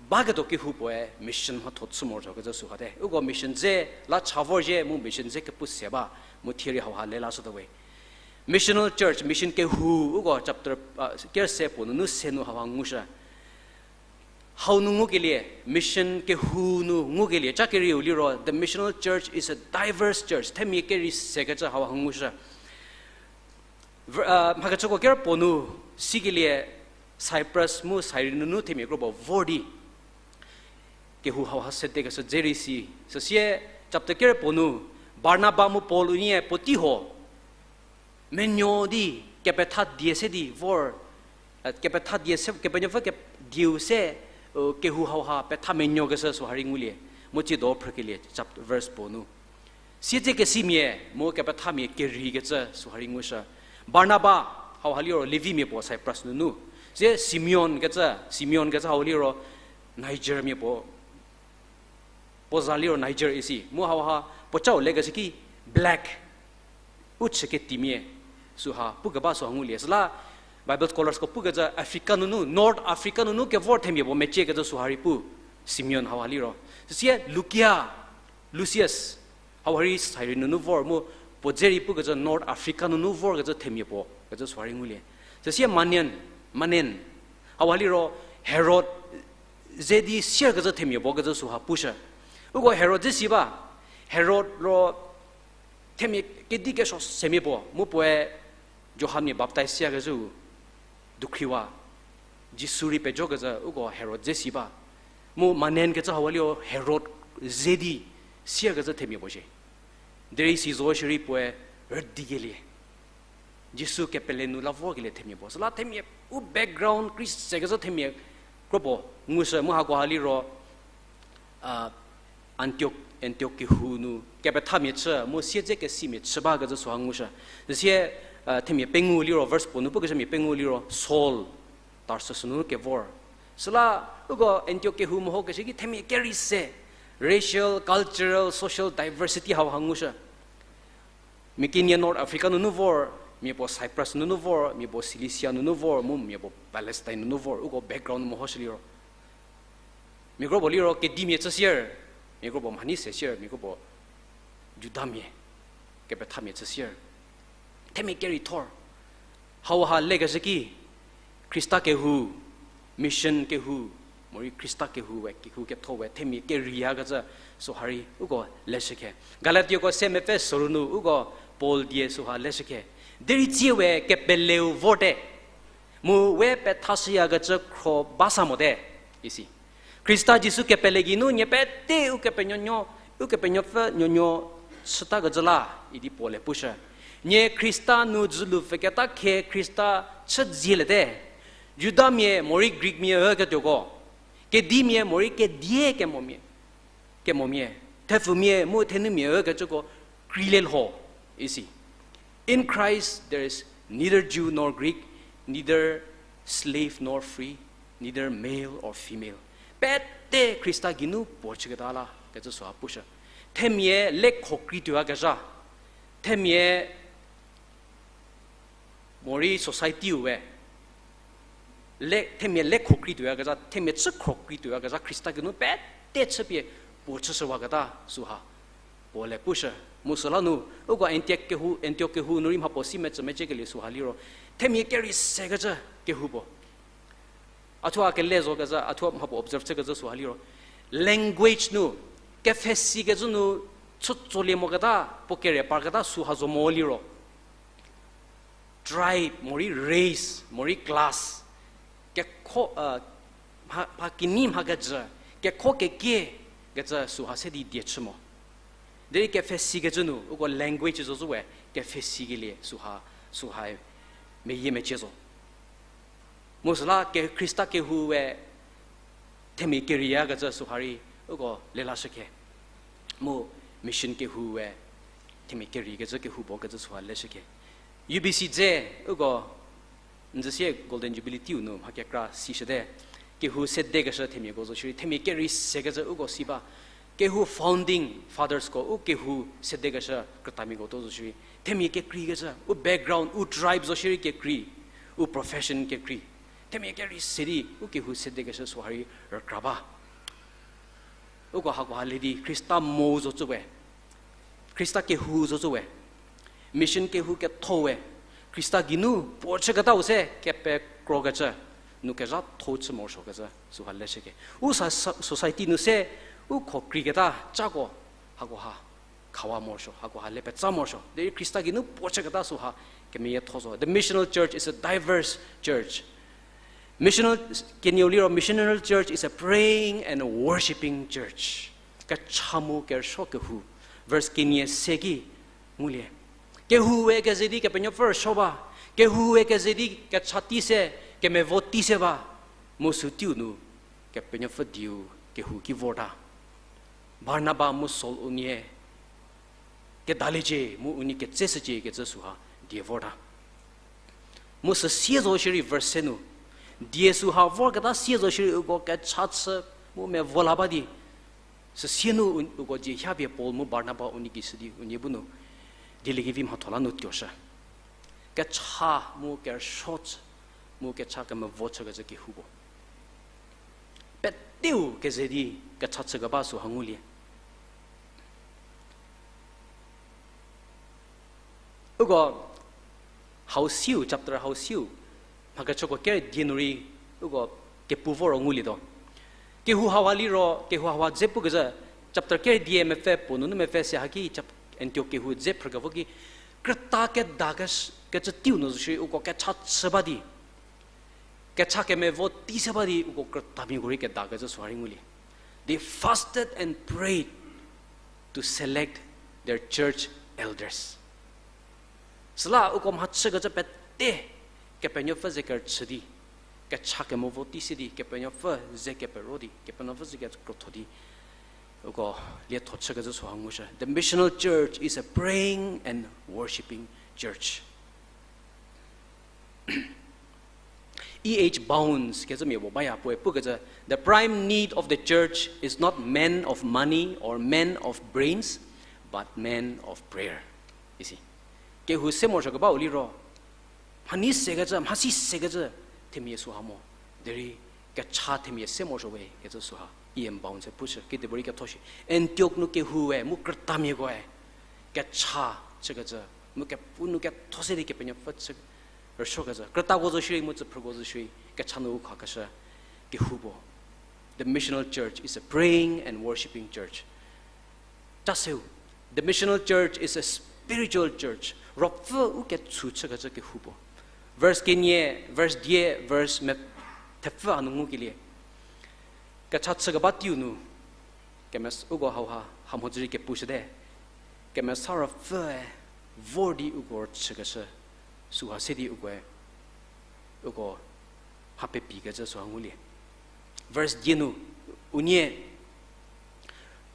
baketuo kehou puoe mission mhatho chü morosuo kecü süha te. Uko mission dze la cha vorzhie mu mission dze kepu se ba, mu thie rei hauha le lashütuo we. Missional church, mission kehou, uko chapter, kerüse puo nunu se nu hauha ngushü. Hau nu ngukelie, mission kehou nu ngukelie, ca kerieu liro, the missional church is a diverse church. Themia kerei sekecü hauha ngushü. Mhakechüko kerpuo nu sikelie, Cyprus mu Cyrene nunu themia kropuo vor di kehou hauha sedekeshü dze rei si. Süsie chapter kerpuo nu Barnaba mu Paul unie puotei huo menuo di kepetha die se di vor, kepetha die se, Kepenuopfü ke-, dieu se, kehou hauha petha menuokeshü süha rei ngulie. Mu tsiedo phrükelie, chap-, verse puo nu. Siedzekesimia mu kepethamia kerei kecü süha rei ngushü. Barnaba, hauha liro Levimia puo Cyprus nunu. Sie Simeon kecü, Simeon kecü hau liro Nigermia puo, puo za liro Niger isi. Mu hauha puocau lekeshü ki black, u chüketimia süha pukeba süha ngulie. Süla Bible scholarsko pukecü Africa nunu, North Africa nunu kevor themia puo meciekecü süha rei pu, Simeon hauha liro. Süsie Lukia, Lucius, hauha rei Cyrene nunu vor mu puo dze rei pukecü North Africa nunu vorkecü themia puo kecü süha rei ngulie. Süsie Manaen, Manaen, hauha liro Herod ze di sierkecü themia puo kecü süha pushü. Uko Herod dze si ba, Herod ro themia kedi kesuo semia puo, mu puoe Johan mia baptize siakecüu dukhriwa, Jisu rei pejokecü uko Herod dze si ba. Mu Manaen kecü hauha liro Herod ze di sierkecü themia puo shie. Derei si zo shierei puoe rüdikelie, Jisu kepele nu la vorkelie themia puo. Süla themia u background kri sekecü themia kropuo ngushü mu hakoha liro, Antiok, Antiok kehou nu kepethamia chü mu siedzekesimia chü bakecü süha ngushü. Süsie themia pengou liro, verse puo nu pukeshü mia pengou liro Saul, Tarsus nunu kevor. Süla uko Antiok kehou mehokeshü ki themia kerei se, racial, cultural, social diversity hauha ngushü. Mia kenie North Africa nunu vor, mia puo Cyprus nunu vor, mia puo Cilicia nunu vor, mu mia puo Palestine nunu vor, uko background mehoshü liro, mia kropuo liro kedimia chü sier, mia kropuo mhanei se sier, mia kropuo Judamia, kepethamia chü sier. Themia kerei thor. Hauha lekeshü ki Khrista kehou, mission kehou, morei Khrista kehou we, kehou ketho we themia kereiyakecü süha rei uko leshükhe. Galatiako se mepfü soru nu uko Paul die süha leshükhe. Derei tsie we kepeleu vorte, mu we pethashüyakecü khro ba sa mote, isi. Khrista Jisu kepele geinu nie pete Ukepenuonuo, Ukepenuopfü nuonuo chütakecü la, idi Paul-e pushü. Nie Khrista nu dzülu pfüketa khe Khrista chüdzieliete. Judamia morei Greekmia üketuoko, kedimia morei kedie kemomia, kemomia, thepfumia mu thenumia ükecüko kreilie lho, isi. In Christ there is neither Jew nor Greek, neither slave nor free, neither male or female. Pete Khrista geinu puo chüketa la kecü süha pushü. Themia lekho krei tuoyakezha, themia morei society-u we, le, themia lekho krei tuoyakezha, themia chükhro krei tuoyakezha Khrista geinu pete chüpie puo chüshüwaketa süha Paul-e pushü. Mu süla nu, uko Antiok kehou, Antiok kehou nu rei mhapuo si mecü mecükelie süha liro, themia kerei sekecü kehou puo. A thuo a kele zokecü, a thuo mhapuo observe chükecü süha liro, language nu, kepfhesikecü nu, chütsolie moketa, puo kere parketa süha zo mo liro, tribe, morei race, morei class, kekho, mha, mha kinyi mha kejü, kekho kekie kecü süha se di die chü mo. Derei kepfhesikecü nu, uko language zo zhü we, kepfhesikelie süha, süha meyie mecie zo. Mu süla ke Khrista kehoue themia kerieyakecü süha rei uko lelashükhe. Mu mission kehoue themia keriekecü kehou puo kecü süha leshükhe. U B C dze uko n zhüsie Golden Jubilee teiu nu mha kekra sishüte. Kehou sedekeshü themiako zo shierei, themia kerei sekecü uko si ba. Kehou founding fathersko u kehou sedekeshü krütamiako tuo zo shierei, themia kekreikecü, u background, u tribe zo shierei kekrei, u profession kekrei. Themia kerei se di u kehou sedekeshü süha rei rükra ba. Uko hakoha le di Khrista mo zo cü we, Khrista kehou zo cü we, mission kehou ketho we, Khrista geinu puo chüketau se kepekrokecü, nu kezhatho chü morosuokecü süha leshükhe. U sa, sa, society nu se u kho kreiketa cako hakoha khawa morosuo, hakoha le petsa morosuo. Derei Khrista geinu puo chüketa süha kemeyietho zo. The missional church is a diverse church. Missional, kenieu liro, missional church is a praying and a worshiping church. Kecha mu kerüsuo kehou. Verse kenie se ki ngulie. Kehoue keze di Kepenuopfü rüsuo ba. Kehoue keze di kecha tei se, kemevo tei se ba. Mu sü teiu nu Kepenuopfü dieu kehou ki vorta. Barnaba mu Saul unie kedaliecie mu unie ketseshücie kecü süha die vorta. Mu süsie zo shierei verse se nu, die süha vorketa sie zo shierei uko kecha chü mu mevo la ba di, süsie nu u-, uko dzie hapie Paul mu Barnaba unie gei shü di unie bu nu dieliekevi mhatho la nu tuoshü. Kecha mu kerüsuo chü, mu kecha kemevo chükecü kehou puo. Peteu keze di kecha chükeba süha ngulie. Uko hau siu, chapter hau siu, mha kechüko ker die nu rei uko kepu voro ngulietuo. Kehou hauha liro, kehou hauha dze pukecü, chapter ker die mepfü puo nunu mepfü se haki chap-, Antiok kehou dze phrükevo ki, krüta keda kes-, kecü teiu nu zo shierei uko kecha chü ba di, kecha kemevo tei se ba di uko krütamiako rei kedakecü süha rei ngulie. They fasted and prayed to select their church elders. Süla uko mhachükecü pete Kepenuopfü ze kerüchü di, kecha kemevo tei se di, Kepenuopfü ze kepero di, Kepenuopfü ze kekrotho di, uko lietho chükecü süha ngushü. The missional church is a praying and worshipping church. E H Bounds kecümia puo baya puoe pukecü, the prime need of the church is not men of money or men of brains, but men of prayer. Isi. Kehou se morosuokebau liro, mhanei sekecü, mhasi sekecü, themia süha mo. Derei kecha themia se morosuo we kecü süha. E M Bounds-e pushü, kidipuorei ketho shi. Antiok nu kehoue, mu krütamiakoe, kecha chükecü, mu kepu nu ketho se di Kepenuopfü chü, rüsuokecü. Krütako zo shierei, mu tsüphrüko zo shierei, kecha nu u khakeshü, kehou puo. The missional church is a praying and worshipping church. Chaseu, the missional church is a spiritual church. Ruopfü u ketsu chükecü kehou puo. Verse kenie, verse die, verse me-, thepfü hanu ngukelie. Kecha chükeba teiu nu, kemes-, uko hauha, hamhodzü rei kepushüte. Kemesa Ruopfüe vor di uko rüchükeshü, süha se di ukoe, uko mha pepikecü süha ngulie. Verse die nu, unie,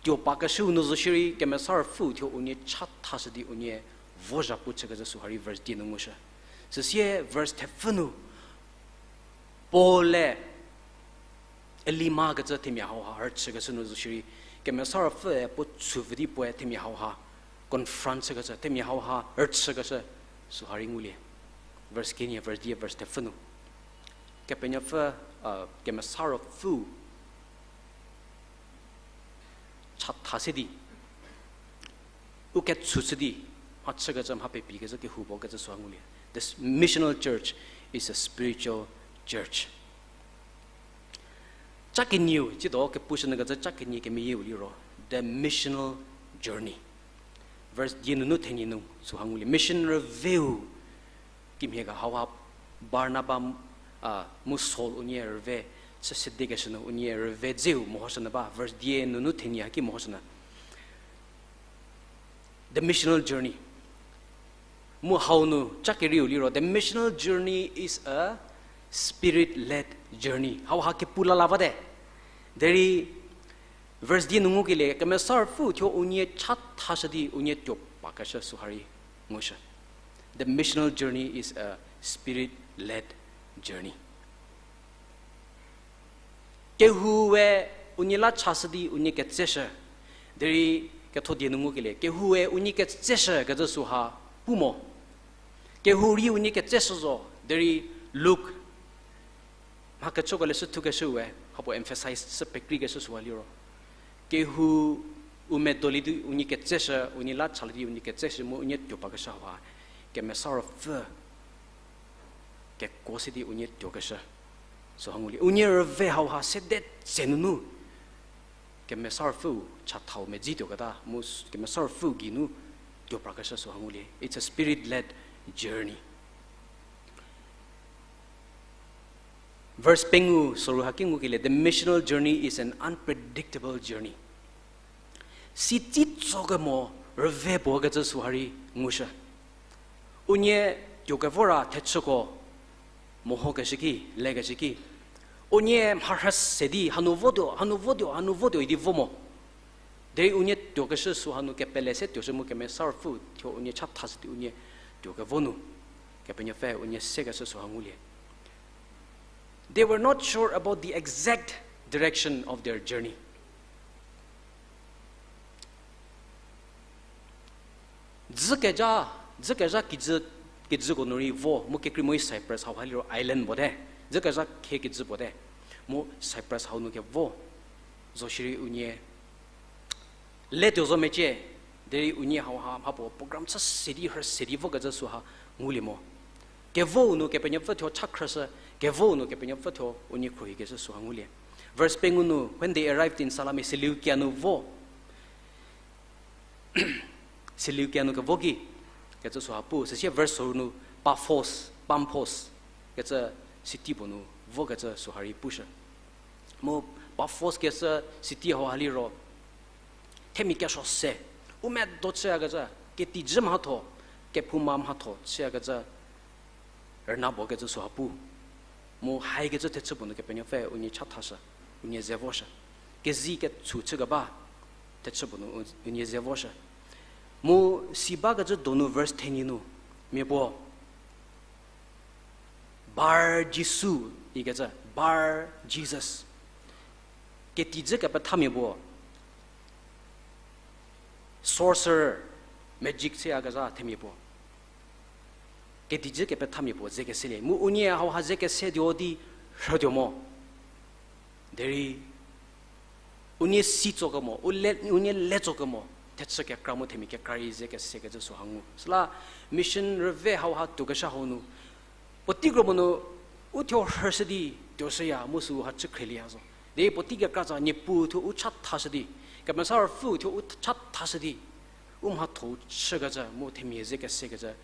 tuo pakeshüu nu zo shierei, Kemesa Ruopfüu thuo unie chathashü di unie vozha pu chükecü süha rei verse die nu ngushü. Süsie verse thepfü nu, Paul-e Elyma kecü themia hauha rüchükeshü nu zo shierei, Kemesa Ruopfüe puo chüpfü di puoe themia hauha confront chükecü, themia hauha rüchükeshü süha rei ngulie. Verse kenie, verse die, verse thepfü nu. Kepenuopfü, uh, Kemesa Ruopfüu chatha se di, u ketsu chü di, mha chükecü, mha pepikecü kehou puo kecü süha ngulie. The s-, missional church is a spiritual church. Cha kenieu, tsiedo kepushünyü kecü cha kenie kemeyieu liro, the missional journey. Verse die nunu thenie nu süha ngulie. Mission rüveu kimhie ga hauha Barnaba, a, mu Saul unie rüve chü sedekeshü nu unie rüve dzeu mehoshünyü ba, verse die nunu thenie haki mehoshünyü. The missional journey. Mu hau nu cha kerieu liro, the missional journey is a spirit-led journey. Hauha kepu la la bate. Derei verse die nu ngukelie, Kemesa Ruopfü thuo unie chathashü di unie tuo pakeshü süha rei ngushü. The missional journey is a spirit-led journey. Kehoue unie la chashü di unie ketseshü. Derei ketho die nu ngukelie, kehoue unie ketseshü kecü süha pu mo. Kehou rei unie ketseshü zo, derei Luk mha kechoko leshü thukeshüe, hapuo emphasize sü pekreikeshü süha liro, kehou u medo lie di unie ketseshü, unie la chalie di unie ketseshü mu unie tuo pakeshü hauha, Kemesa Ruopfü kekuo se di unie tuokeshü süha ngulie. Unie rüve hauha sede tse nunu Kemesa Ruopfüu chathau medzi tuoketa, mu s-, Kemesa Ruopfüu geinu tuo prakeshü süha ngulie. It's a spirit-led journey. Verse pengou soru haki ngukelie, the missional journey is an unpredictable journey. Sitsi tsokemo rüve puo kecü süha rei ngushü. Unie tuokevora thechüko mehokeshü ki, lekeshü ki, unie mharhü se di hanu votuo, hanu votuo, hanu votuo idi vo mo. Derei unie tuokeshü süha nu kepele se tuoshü mu Kemesa Ruopfü thuo unie chathashü di unie tuokevo nu Kepenuopfü unie sekeshü süha ngulie. They were not sure about the exact direction of their journey. Dzükezha, dzükezha kijü, kijüko nu rei vo, mu kekreilamonyü Cyprus hauha liro island puo te, dzükezha khie kijü puo te, mu Cyprus hau nu kevo, zo shierei unie letuo zo mecie, derei unie hauha mhapuo program chü se di, rhü se di vokecü süha ngulie mo. Kevou nu Kepenuopfü thuo chakhrüshü, kevou nu Kepenuopfü thuo unie khruohikeshü süha ngulie. Verse pengou nu, when they arrived in Salami, Seleukia nu vo. Seleukia nu kevo ki, kecü süha pu, süsie verse soru nu Paphos, Pamphos, kecü city puo nu vokecü süha rei pushü. Mu Paphos kecü city hauha liro, themia kesuo se, u medo chüyakecü, ketijü mhatho, kephouma mhatho chüyakecü, rüna puo kecü süha pu. Mu haikecü thechü puo nu Kepenuopfü unie chathashü, unie ze voshü. Kezei ketshu chükeba thechü puo nu u-, unie ze voshü. Mu si bakecü donu verse thenie nu, mia puo Bar Jisu ikecü, Bar Jesus. Ketijü kepethamia puo, sorcerer, magic chüyakezha themia puo. Ketijü kepethamia puo ze keselie. Mu unie hauha ze kesetuo di rhütuo mo. Derei unie si tsokemo, u le, unie le tsokemo, thechü kekra mu themia kekra rei ze kesekecü süha ngu. Süla mission rüve hauha tuokeshü hau nu, puotei kro mo nu, u thuo rhüshü di tuoshüya mu süha chü khrielie ya zo. Derei puotei kekra tsa Niepuu thuo u chathashü di, Kemesa Ruopfü thuo u chathashü di, u mhatho chükecü mu themia ze kesekecü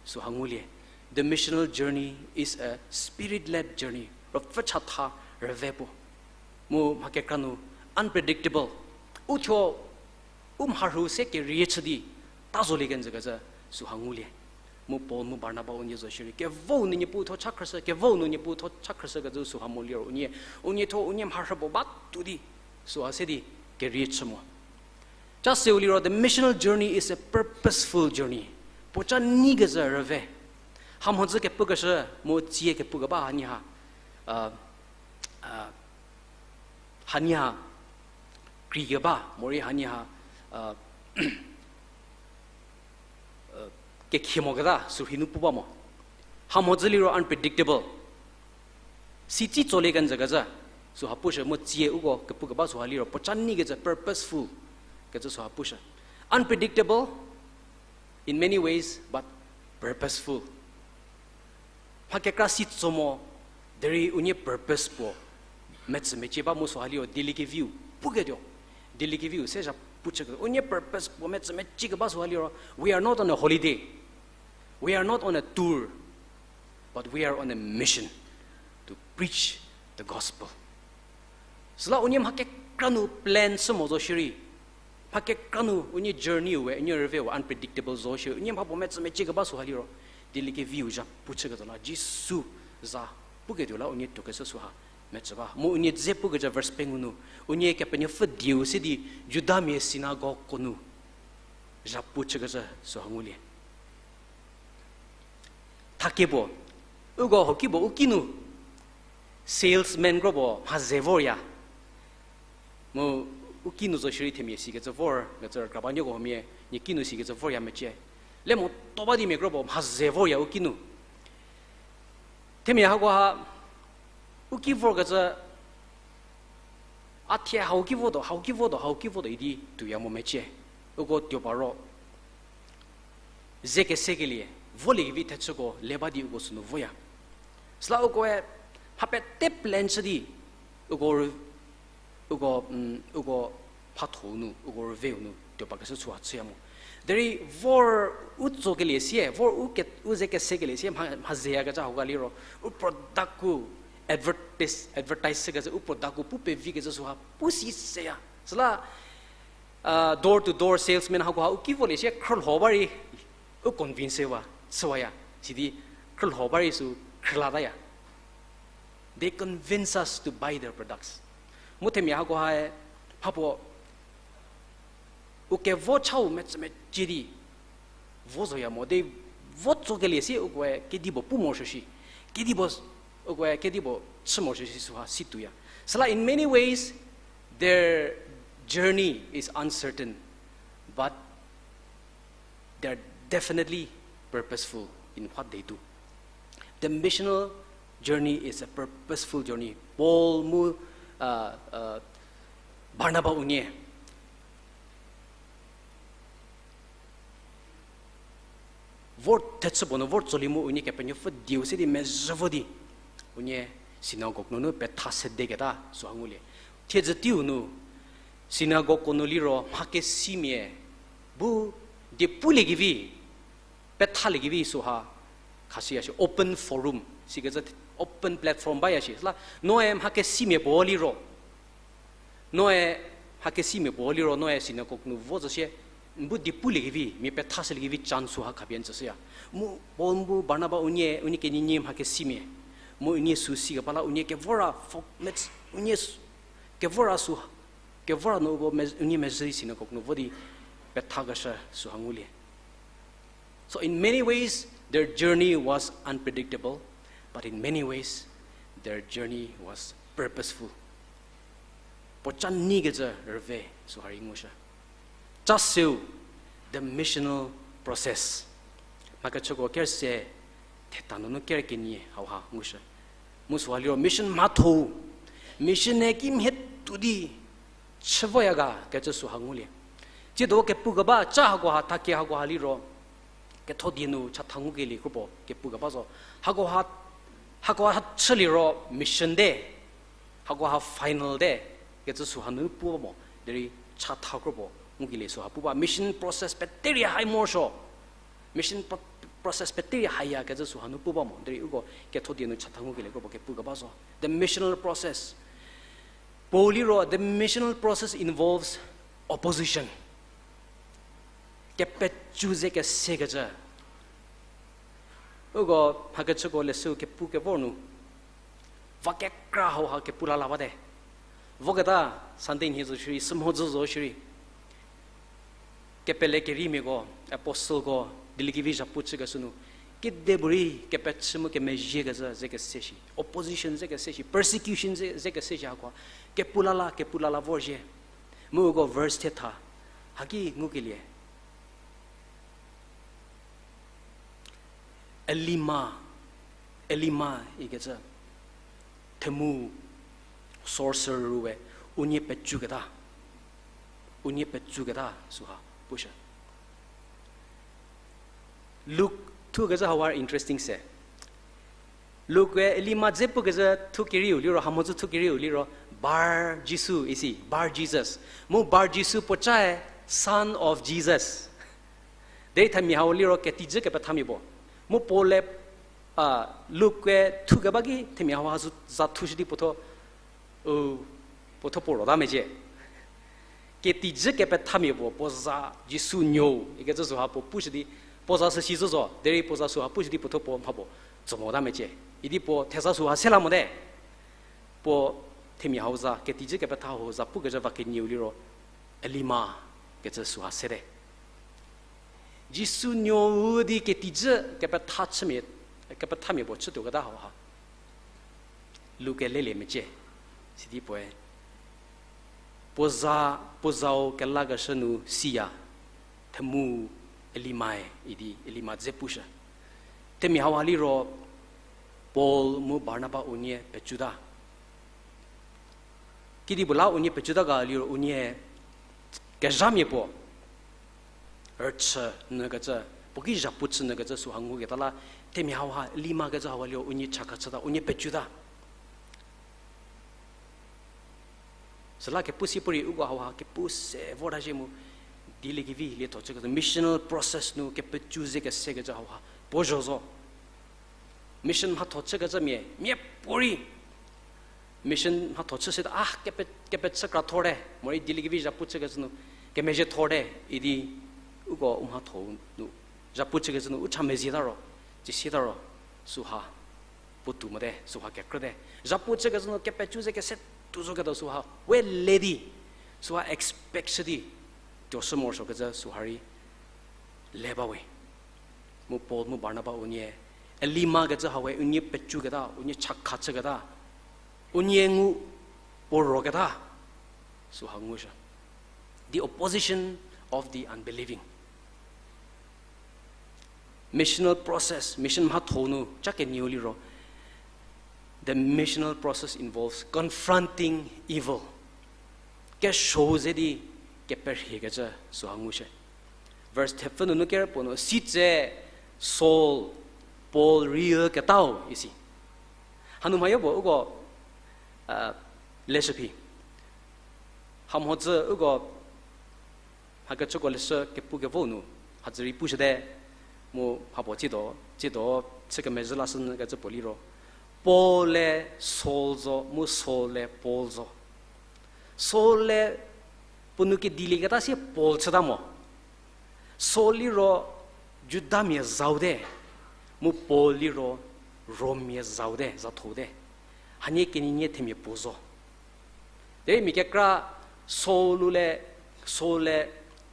süha ngulie. The missional journey is a spirit-led journey. Ruopfü chatha rüve puo. Mu mha kekra nu unpredictable. U thuo, u mharhü se kerie chü di, ta zolie kenjükecü süha ngulie. Mu Paul mu Barnaba unie zo shierei, kevou nu Niepuu thuo chakhrüshü, kevou nu Niepuu thuo chakhrüshükecü süha mo liro unie, unie thuo unie mharhü puo batuo di, süha se di, kerie chü mo. Cha seu liro, the missional journey is a purposeful journey. Puoca neikezhü rüve. Hamhodzü kepukeshü, mu tsie kepukeba hanie ha, uh, uh, hanie ha, kreikeba, morei hanie ha, uh, kekhie moketa, sürhei nu pu ba mo. Hamhodzü liro unpredictable. Sitsi tsolie kenjükecü, süha pushü mu tsie uko kepukeba süha liro, puoca neikecü purposeful kecü süha pushü. Unpredictable in many ways, but purposeful. Mha kekra si tso mo, derei unie purpose puo metsü mecie ba mu süha liro dieliekeviu puketuo. Dieliekeviu se zhapu chüketuo. Unie purpose puo metsü mecie keba süha liro, we are not on a holiday. We are not on a tour, but we are on a mission to preach the gospel. Süla unie mha kekra nu plan shü mo zo shierei, mha kekra nu unie journey we, unie rüveu unpredictable zo shierei, unie mha puo metsü mecie keba süha liro, dieliekeviu zhapu chüketuo la Jisu za puketuo la unie tuokeshü süha metsü ba. Mu unie dze pukecü verse pengou nu, unie Kepenuopfü dieu se di Judamia synagogueko nu zhapu chükecü süha ngulie. Thakie puo, uko hoki puo u ki nu, salesman kro puo mha ze vorya. Mu u ki nu zo shierei themia sikecü vor, kecü rükrabanuoko huomia, nie ki nu sikecü vorya mecie. Le mo to ba di mia kro puo mha ze vorya u ki nu. Themia hakoha, u ki vorkecü, a thie hau ki votuo, hau ki votuo, hau ki votuo idi tuoya mo mecie. Uko tuo paro ze kesekelie, voliekevi thechüko le ba di uko sünu voya. Süla ukoe mha pete plan chü di, uko rü-, uko, uko mhatho-u nu, uko rüveu nu tuo pakeshü süha chüya mo. Derei vor u tsokelie sie, vor u ke-, u ze kesekelie sie, mha, mha zeyakecü hauha liro, u product-u advertise, advertise chükecü, u product-u pu pevikecü süha pu si seya. Süla, door to door salesman hakoha u ki volie sie khrülho ba rei, u convince wa, chüwaya, sidi khrülho ba rei sü khrülataya. They convince us to buy their products. Mu themia hakohae, mhapuo, u kevo chau metsü mecie di vo zoya mo, de vo tsokelie sie ukoe kedipuo pu morosuo shi, kedipuo, ukoe kedipuo chü morosuo shi süha si tuoya. Süla in many ways, their journey is uncertain, but they're definitely purposeful in what they do. The missional journey is a purposeful journey. Paul mu, uh, uh, Barnaba unie vor thechü puo nu vor tsolie mu unie Kepenuopfü dieu se di mezhü vo di, unie synagogue nunu petha sedeketa süha ngulie. Thiedzü teiu nu, synagogueko nu liro mha kesimia bu die puliekevi, pethaliekevi süha khashüya shi, open forum sikecü, open platform baya shi. Süla noe mha kesimia puo liro, noe mha kesimia puo liro, noe synagogue nu vo zo sie, n bu die puliekevi, mia pethashüliekevi chance süha khapie n tsüshüya. Mu Paul mu Barnaba unie, unie kenyinyi mha kesimia. Mu unie sü sikeba la unie kevora fo-, mets-, unie s-, kevora sü, kevora nu uko me-, unie mezhü di synagogue nu vo di pethakeshü süha ngulie. So in many ways, their journey was unpredictable, but in many ways, their journey was purposeful. Puo ca neikecü rüve süha rei ngushü. Ca seu, the missional process. Mhakechüko ker se, theta nunu ker kenie hauha ngushü. Mu süha liro mission mhatho-u, mission-e kimhie tuo di chü voya ga kecü süha ngulie. Tsiedo kepukeba ca hakoha, thakie hakoha liro, ketho die nu chatha ngukelie kropuo kepukeba zo. Hakoha, hakoha chüliro mission te, hakoha final te kecü süha nu pu ba mo, derei chatha kropuo ngukelie süha pu ba. Mission process peterei hai morosuo. Mission pro-, process peterei haya kecü süha nu pu ba mo, derei uko ketho die nu chatha ngukelie kropuo kepukeba zo. The missional process. Paul liro, the missional process involves opposition. Kepecü ze kesekecü. Uko mhakechüko leshüu kepu kevor nu, va kekra hauha kepu lala bate. Voketa Sunday nhie zo shierei, sümhodzü zo shierei, kepele keriemiako, apostleko, dieliekevi zhapu chükeshü nu, kedipuorei kepechü mu kemezhiekezhü ze kese shi, opposition ze kese shi, persecution ze, ze kese shi hakoha, kepu lala, kepu lala vorzhie. Mu uko verse thetha, haki ngukelie. Elima, Elima ikecü, themu sorcerer we, unie pecüketa, unie pecüketa süha pushü. Luk thukezhü hauha interesting se. Luk-e Elima dze pukezhü thukerieu liro, hamhodzü thukerieu liro, Bar Jisu isi, Bar Jesus. Mu Bar Jisu puocae, Son of Jesus. Derei themia hau liro ketijü kepethamia puo. Mu Paul-e, a, Luk-e thukeba ki themia hauha zu za thushü di puotho, u, puotho puo rota mecie. Ketijü kepethamia puo, puo za Jisu nuou ikecü süha puo pushü di, puo za süsi zo zo, derei puo za süha pushü di puotho puo mha puo tso mota mecie. Idi puo theza süha se la mote. Puo themia hau za, ketijü kepetha hau za pukezhü va kenieu liro, Elima kecü süha sete. Jisu nuou di ketijü kepetha chümia, kepethamia puo chütuoketa hauha Luk-e lelie mecie. Sidi puoe, puo za, puo zau kelakeshü nu siya, themu Elimae idi Elima dze pushü. Themia hauha liro Paul mu Barnaba unie pecuta. Kedipuo la unie pecuta ga liro unie kezhamia puo rüchü nyükecü, puo ki zhapu chü nyükecü süha nguketa la, themia hauha Elima kecü hauha liro unie chakha chüta, unie pecuta. Süla kepu si puorei uko hauha kepu se vorta zhie mu, dieliekevi lietho chükecü missional process nu kepecü ze kesekecü hauha puo zho zo. Mission mhatho chükecü mia, miapuorei mission mhatho chü seta, a, kepe, kepechü kra thorte, morei dieliekevi zhapu chükecü nu kemezhie thorte idi uko u mhatho nu zhapu chükecü nu u cha mezieta ro, cisieta ro, süha puotou mote, süha kekrüte. Zhapu chükecü nu kepecü ze kese tuo zoketuo süha we le di, süha expect chü di, tuoshü morosuokecü süha rei le bawe. Mu Paul mu Barnaba unie Elima kecü hawe unie pecuketa, unie chakha chüketa, unie ngu puo roketa süha ngushü. The opposition of the unbelieving. Missional process, mission mhatho nu cha kenieu liro, the missional process involves confronting evil. Kesuo ze di keperhiekecü süha ngushü. Verse thepfü nunu kerpuo nu, sitse Saul, Paul rei ketau isi. Hanu mhayo puo uko, a, leshü phi. Hamhodzü uko, hakecüko leshü kepu kevo nu, hadzü rei pushüte, mu mhapuo tsiedo, tsiedo, chü kemezhü lashü nyü kecü puo liro, Paul-e Saul zo, mu Saul-e Paul zo. Saul-e puo nou kedilieketa sie Paul chüta mo. Saul liro Judamia zau te, mu Paul liro Rommia zau te, zatho te. Hanie kenienie themia puo zo. Derei mia kekra Saul-u le, Saul-e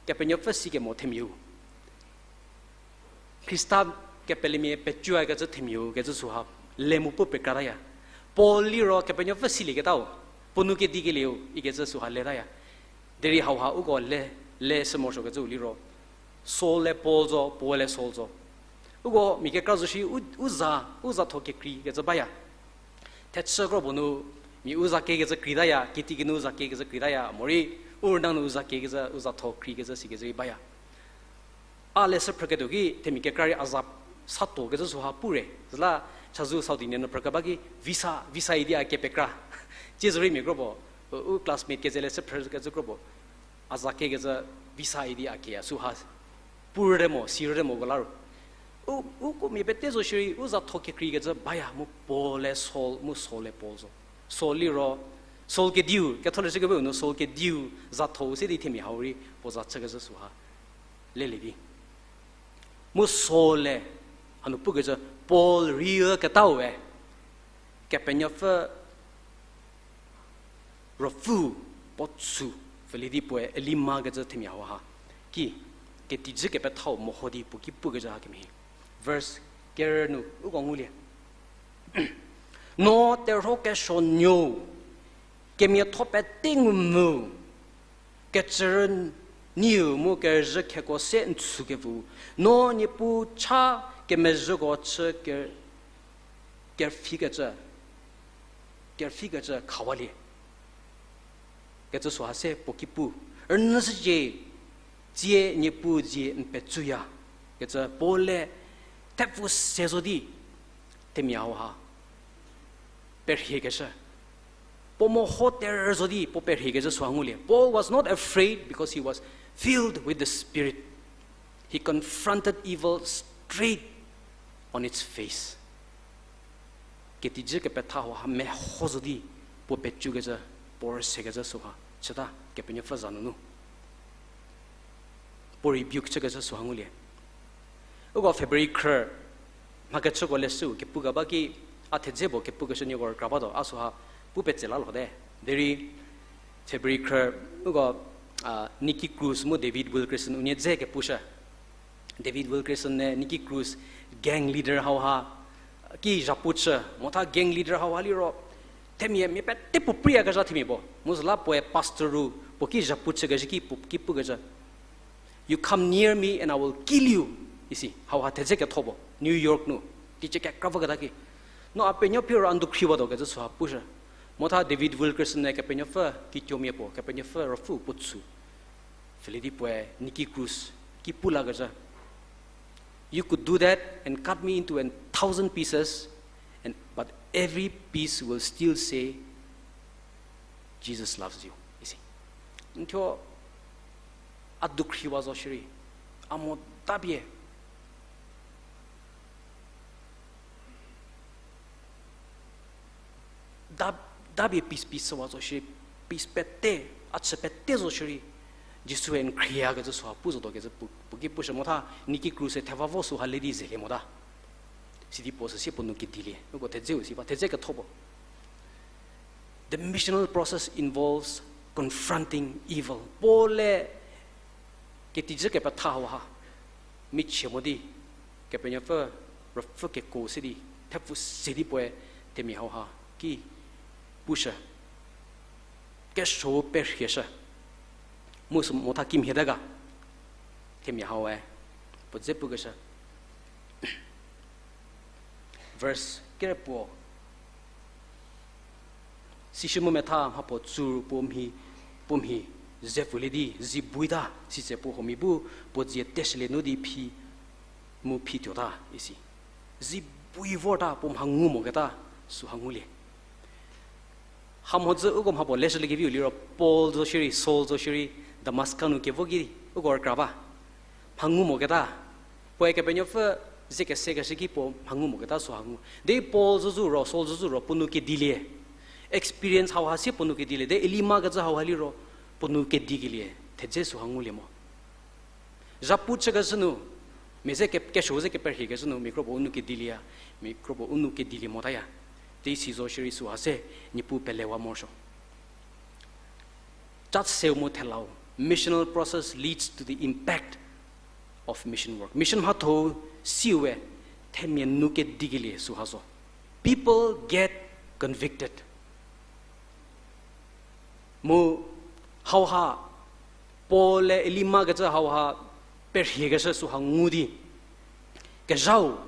Kepenuopfü sikemo themiau, Khrista kepelemia pecuakecü themiau kecü süha le mu pu pekrataya. Paul liro Kepenuopfü silieketau, puo nou kedikelieu ikecü süha letaya. Derei hauha uko le, leshü morosuokecü liro, Saul-e Paul zo, Paul-e Saul zo. Uko mia kekra zo shi u, u za, u zatho kekreikecü baya. Thechü kro puo nu, mia u za kiekecü kreitaya, kitiekinu u za kiekecü kreitaya, morei u rüna nu u za kiekecü, u zatho kreikecü sikecü rei baya. A leshü phrüketuo ki themia kekra rei a za sato kecü süha pure. Süla chazou South Indian nu phrükeba ki visa, visa idi a kie pekra. Tsie zorei mia kro puo, u, u classmate keze leshü phrükecü kro puo, a za kiekecü visa idi a kie süha purüte mo, sirüte moko la ru. U, uko mia pete zo shierei u zatho kekreikecü baya mu Paul-e Saul, mu Saul-e Paul zo. Saul liro, Saul kediu, ketholeshü kebeu nu Saul kediu, zatho se di themia hau rei puo za chükecü süha lelie vi. Mu Saul-e, hanu pukecü, Paul rei ketau-e, Kepenuopfü Ruopfü puo tsü pfülie di puoe Elima kecü themia hauha ki, ketijü kepethau meho di puo ki pukecü hakemhie. Verse ker nu uko ngulie. No terhuo kesuo nuou, kemiatho pete ngu mu, kecürü niu mu kerüzhü kheko se n tsükevü, no Niepuu cha kemezhüko chü ker-, kerfikecü, kerfikecü khawalie kecü süha se puo ki pu. Rünyüshücie, Tsie Niepuu dzie n petsuya, kecü Paul-e thepfu se zo di, themia hauha perhiekeshü. Puo meho terü zo di puo perhiekecü süha ngulie. Paul was not afraid because he was filled with the Spirit. He confronted evil straight on its face. Ketijü kepetha hauha meho zo di puo pecukecü, puo rüsekecü süha chüta Kepenuopfü za nunu. Puo rebuke chükecü süha ngulie. Uko February khrü, mha kechüko leshüu kepu keba ki, a thedze puo kepukeshü nieko rükra batuo, a süha pu petse la lho te. Derei February khrü, uko, a, Nicky Cruz mu David Wilkerson unie dze kepushü. David Wilkerson-e Nicky Cruz gang leader hauha ki zhapu chü, motha gang leader hauha liro themia mia pete puo priyakezha themia puo. Mu süla puoe pastor ru puo ki zhapu chükeshü ki puo ki pukecü, You come near me and I will kill you, isi. Hauha thedze ketho puo, New York nu, teicie kekra voketa ki. No a penuo phiro a ndu khriwatuo kecü süha pushü. Motha David Wilkerson-e Kepenuopfü kituomia puo, Kepenuopfü ruopfü puo tsü. Pfhülie di puoe Nicky Cruz ki pu lakecü, You could do that and cut me into a thousand pieces, and, but every piece will still say, Jesus loves you, isi. N thuo a dukhriwa zo shierei, a mo tapie, da, dapie piece piece süwa zo shierei, piece pete, a chü pete zo shierei, Jisue n khrieyakecü süha pu zotuo kecü puo, puo ki pushü motha, Nicky Cruz-e theva vo süha le di zelie mota. Sidi puo süsie puo nou kedilie, uko thedzeu si ba, thedze ketho puo. The missional process involves confronting evil. Paul-e ketijü kepetha hauha michie mo di, Kepenuopfü ruopfü kekuo se di, thepfu se di puoe themia hauha ki pushü, kesuo perhieshü. Mu sü motha kimhie te ga, themia haue puo dze pukeshü. Verse kere puo, sishü mu metha mhapuo tsur puo mhi, puo mhi ze pfülie di zi buita, sitse puo huomia bu puo dzie teshülie nu di phi, mu phi tuota isi. Zi bui vorta puo mha ngu moketa süha ngulie. Hamhodzü uko mhapuo leshüliekeviu liro Paul zo shierei, Saul zo shierei, Damaska nu kevo ki uko rükra ba. Mha ngu moketa. Puoe Kepenuopfü ze kesekeshü ki puo mha ngu moketa süha ngu. Derei Paul zozü ro, Saul zozü ro, puo nou kedilie. Experience hauha sie puo nou kedilie. Derei Elima kecü hauha liro, puo nou kedikelie thedze süha ngulie mo. Zhapu chükeshü nu, mia ze ke-, kesuo ze keperhiekeshü nu, mia kropuo u nou kedilieya, mia kropuo u nou kedilie motaya. Tei si zo shierei süha se, Niepuu pelewa morosuo. Church seu mu thelau, missional process leads to the impact of mission work. Mission mhatho-u siwe, themia nou kedikelie süha zo. People get convicted. Mu hauha, Paul-e Elima kecü hauha perhiekeshü süha ngu di, kezhau,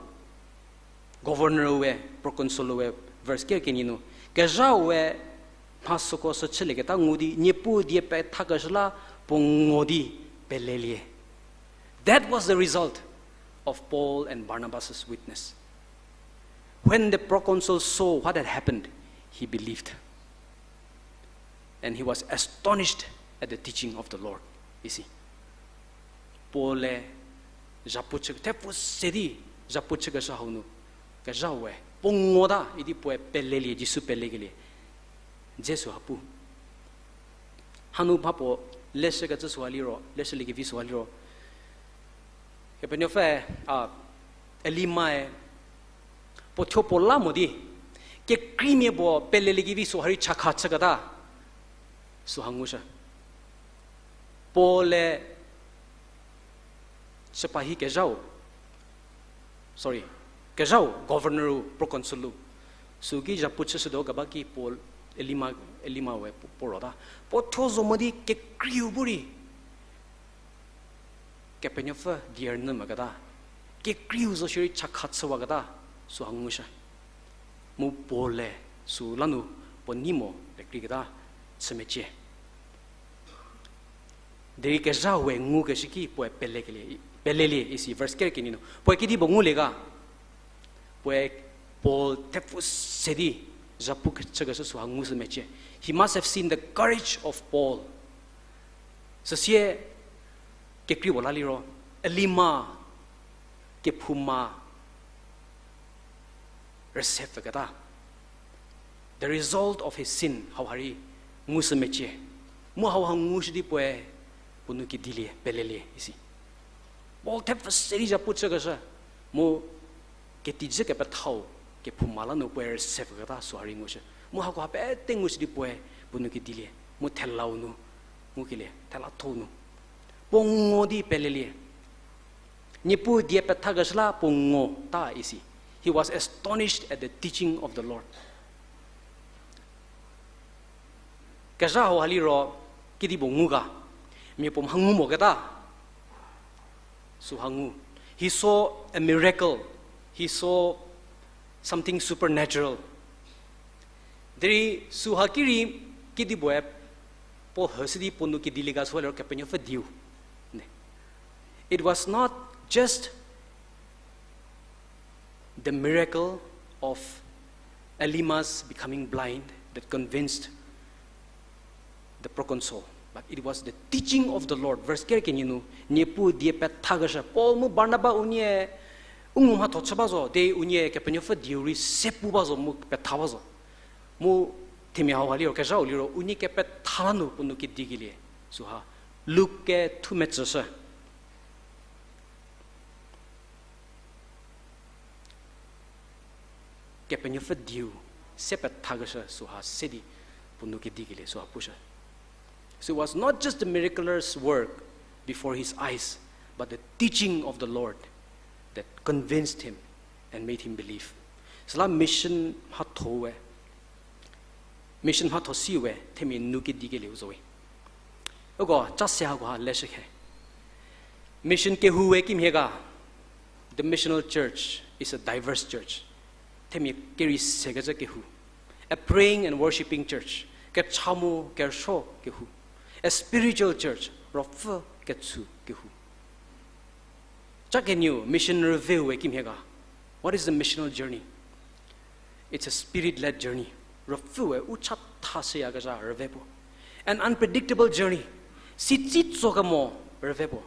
governor-ue, proconsul-ue, verse ker kenie nu, kezhaue mha süko sü chülieketa ngu di, Niepuu die pethakeshü la puo ngo di pelelie. That was the result of Paul and Barnabas' witness. When the proconsul saw what had happened, he believed. And he was astonished at the teaching of the Lord. Isi. Paul-e zhapu chü, thepfu se di zhapu chükeshü hau nu, kezhaue puo ngota idi puoe pelelie, Jisu pelekelie dze süha pu. Hanu mhapuo leshükecü süha liro, leshüliekevi süha liro, Kepenuopfü, a, Elimae puo thuo puo la mo di, kekreimia puo peleliekevi süha rei chakha chüketa süha ngushü. Paul-e sipahi kezhau, sorry, kezhau, governor-u, proconsul-u, süki zhapu chüshütuo keba ki Paul, Elima, Elimae pu-, puo rota. Puo thuo zo mo di kekreiu bu rei Kepenuopfü die rünyü moketa, kekreiu zo shierei chakha chüwaketa süha ngushü. Mu Paul-e sü lanu puo nei mo pekreiketa chü mecie. Derei kezha we ngukeshü ki puoe pelekelie, pelelie isi verse ker kenie nu. Puoe kedipuo ngulie ga? Puoe Paul thepfu se di zhapu chükeshü süha ngushü mecie. He must have seen the courage of Paul. Süsie kekreipuo la liro, Elymas kephouma rüse pfüketa. The result of his sin, hauha rei ngushü mecie. Mu hauha ngushü di puoe puo nou kedilie, pelelie isi. Paul thepfu se di zhapu chükeshü, mu ketijü kepethau kephouma la nu puoe rüse pfüketa süha rei ngushü. Mu hakoha pete ngushü di puoe puo nou kedilie, mu thelau nu, ngukelie, thela thou nu. Puo ngo di pelelie. Niepuu die pethakeshü la puo ngo ta isi. He was astonished at the teaching of the Lord. Kezha hauha liro kedipuo ngu ga? Mia puo mha ngu moketa. Süha ngu. He saw a miracle. He saw something supernatural. Derei süha ki rei kedipuoe puo hüshü di puo nou kedilie ga süha liro Kepenuopfü dieu. It was not just the miracle of Elymas becoming blind that convinced the proconsul, but it was the teaching of the Lord. Verse ker kenie nu, Niepuu die pethakeshü. Paul mu Barnaba unie u ngu mhatho chü ba zo, de unie Kepenuopfü dieu rei se pu ba zo mu petha ba zo. Mu themia hauha liro, kezhau liro, unie kepetha la nu puo nou kedikelie süha Luk kethu metsüshü. Kepenuopfü dieu se pethakeshü süha se di puo nou kedikelie süha pushü. So it was not just the miraculous work before his eyes, but the teaching of the Lord that convinced him and made him believe. Süla mission mhatho we Mission mhatho si we themia nou kedikelieu zo we. Uko cha se hakoha leshü khe. Mission kehou we kimhie ga? The missional church is a diverse church. Themia kerei sekecü kehou. A praying and worshipping church. Kecha mu kerüsuo kehou. A spiritual church. Ruopfü ketsü kehou. Cha kenieu mission rüveu we kimhie ga? What is the missional journey? It's a spirit-led journey. Ruopfü we u chatha shüyakezha rüve puo. An unpredictable journey. Sitsi tso kemo rüve puo.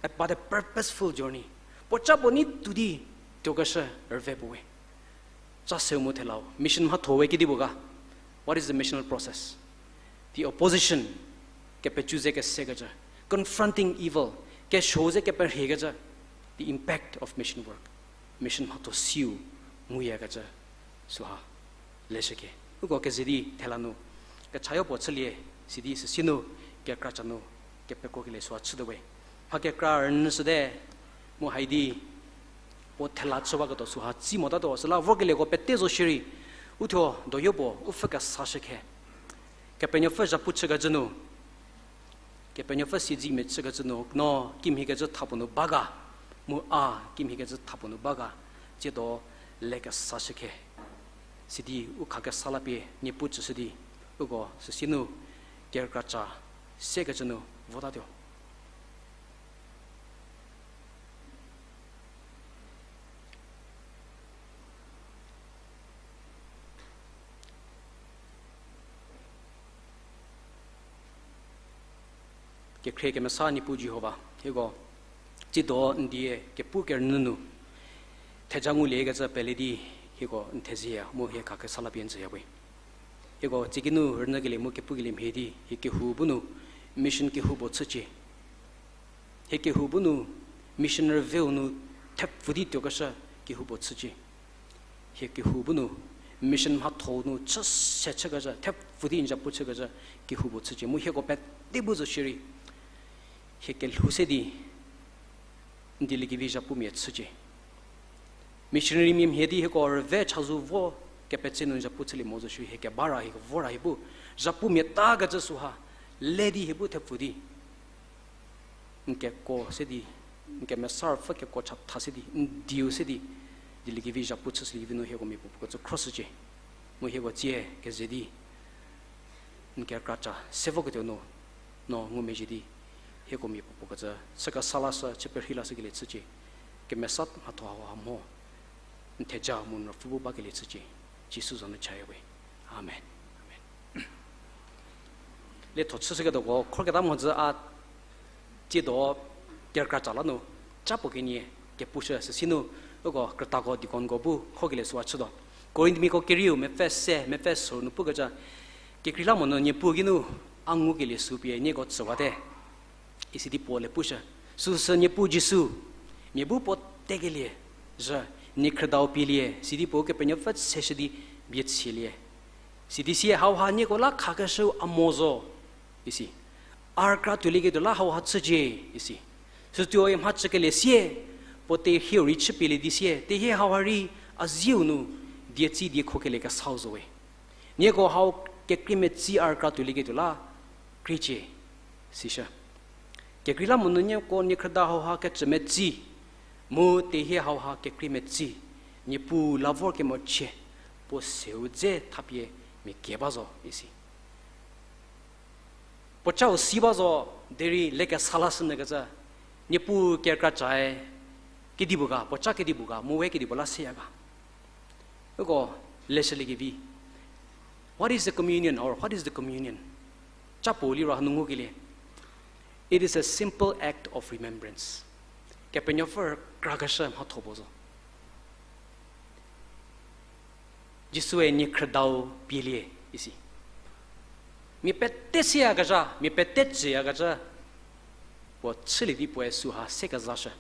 A, but a purposeful journey. Puo cha puo nei tuo di tuokeshü rüve puo we. Cha seu mu thelau. Mission mhatho we kedipuo ga? What is the missional process? The opposition, kepecü ze kesekecü. Confronting evil, kesuo ze keperhiekecü. The impact of mission work. Mission mhatho siu nguyakecü süha leshü khe. Uko keze di thela nu kechayo puo chülie, sidi süsie nu kekra cha nu kepekrokelie süha chütuo we. Mha kekra rünyüshüte, mu haidi puo thela chüwaketuo süha tsi motatuo, süla vorkelieko pete zo shierei, uthuo doyo puo u pfhü kesashü khe. Kepenuopfü zhapu chükecü nu, Kepenuopfü siedzemia chükecü nu, no kimhiekecü thapuo nu ba ga, mu a kimhiekecü thapuo nu ba ga, tsiedo le kesashü khe. Sidi u kha kesa lapie Niepuu tsüshü di, uko süsie nu kerükra cha sekecü nu votatuo. Kekhrie kemesa Niepuu Jihova, hieko tsiedo n die kepu kerünyü nu theja nguliekecü pele di hieko n thezie mu hie kha kesa lapie n tsüya we. Hieko tsikinu rünyükelie mu kepukelie mhie di hie kehou bu nu mission kehou puo chücie. Hie kehou bu nu mission rüveu nu thepfü di tuokeshü kehou puo chücie. Hie kehou bu nu mission mhatho nu chü se chükezhü, thepfü di n zhapu chükezhü kehou puo chücie. Mu hieko pete bu zo shierei hie kelhou se di n dieliekevi zhapumia chücie. Missionarymia mhie di hieko rüve chazou vo kepetse nu n zhapu chülie mo zo shierei hie kebara, hie kevora, hie bu zhapumia takecü süha le di hie bu thepfü di n kekuo se di, n kemesa ruopfü kekuo chatha se di, n dieu se di, dieliekevi zhapu chüshüliekevi nu hieko miapuo puo kecü khroshücie. Mu hieko tsie keze di n kerükra cha se voketuo nu, no ngumezhie di hieko mia puo puo kecü, chü kesa lashü, chü perhei lashükelie chücie. Kemesa mhatho hauha mho n theja mu n ruopfü bu bakelie chücie. Jisu za nu chaya we. Amen. Amen. Lietho chüshüketuoko khorketa mhodzü a tsiedo kerükra ca la nu, ca puo kenie kepushü süsü nu, uko krütako deaconko bu khorkelie süu a chütuo. Korinthmiako kerieu mepfü se, mepfü soru nu pukecü, kekreilamonyü Niepuu geinu a ngukelie sü pie nieko tsüwate, isi di Paul-e pushü. Süsü Niepuu Jisu, mia bu puo tekelie zhü, niekhrüdau pielie, sidi puo Kepenuopfü tseshü di bie tsielie. Sidi sie hauha nieko la khakeshüu a mo zo, isi. A rükra tuolieketuo la hauha chücie, isi. Sütuoi mhachükelie sie, puo tehieu rei chüpielie di sie, tehie hauha rei a zieu nu dietsi diekhokelie kesau zo we. Nieko hau kekreimetsi a rükra tuolieketuo la kriecie, sishü. Kekreilamonyü nieko niekhrüda hauha kecümetsi, mu tehie hauha kekreimetsi, Niepuu la vor kemochie, puo seu dze thapie mia kie ba zo, isi. Puo cau si ba zo, derei lekesa lashü nyü kecü, Niepuu kerükra cae kedipuo ga, puo ca kedipuo ga, mu we kedipuo la seya ga. Uko leshüliekevi. What is the communion or what is the communion? Ca puo liro hanu ngukelie. It is a simple act of remembrance. Kepenuopfü rükrakeshü mhatho puo zo. Jisue niekhrüdau pielie isi. Mia pete siyakezha, mia pete tsüyakezha, puo chülie di puoe süha sekezashü.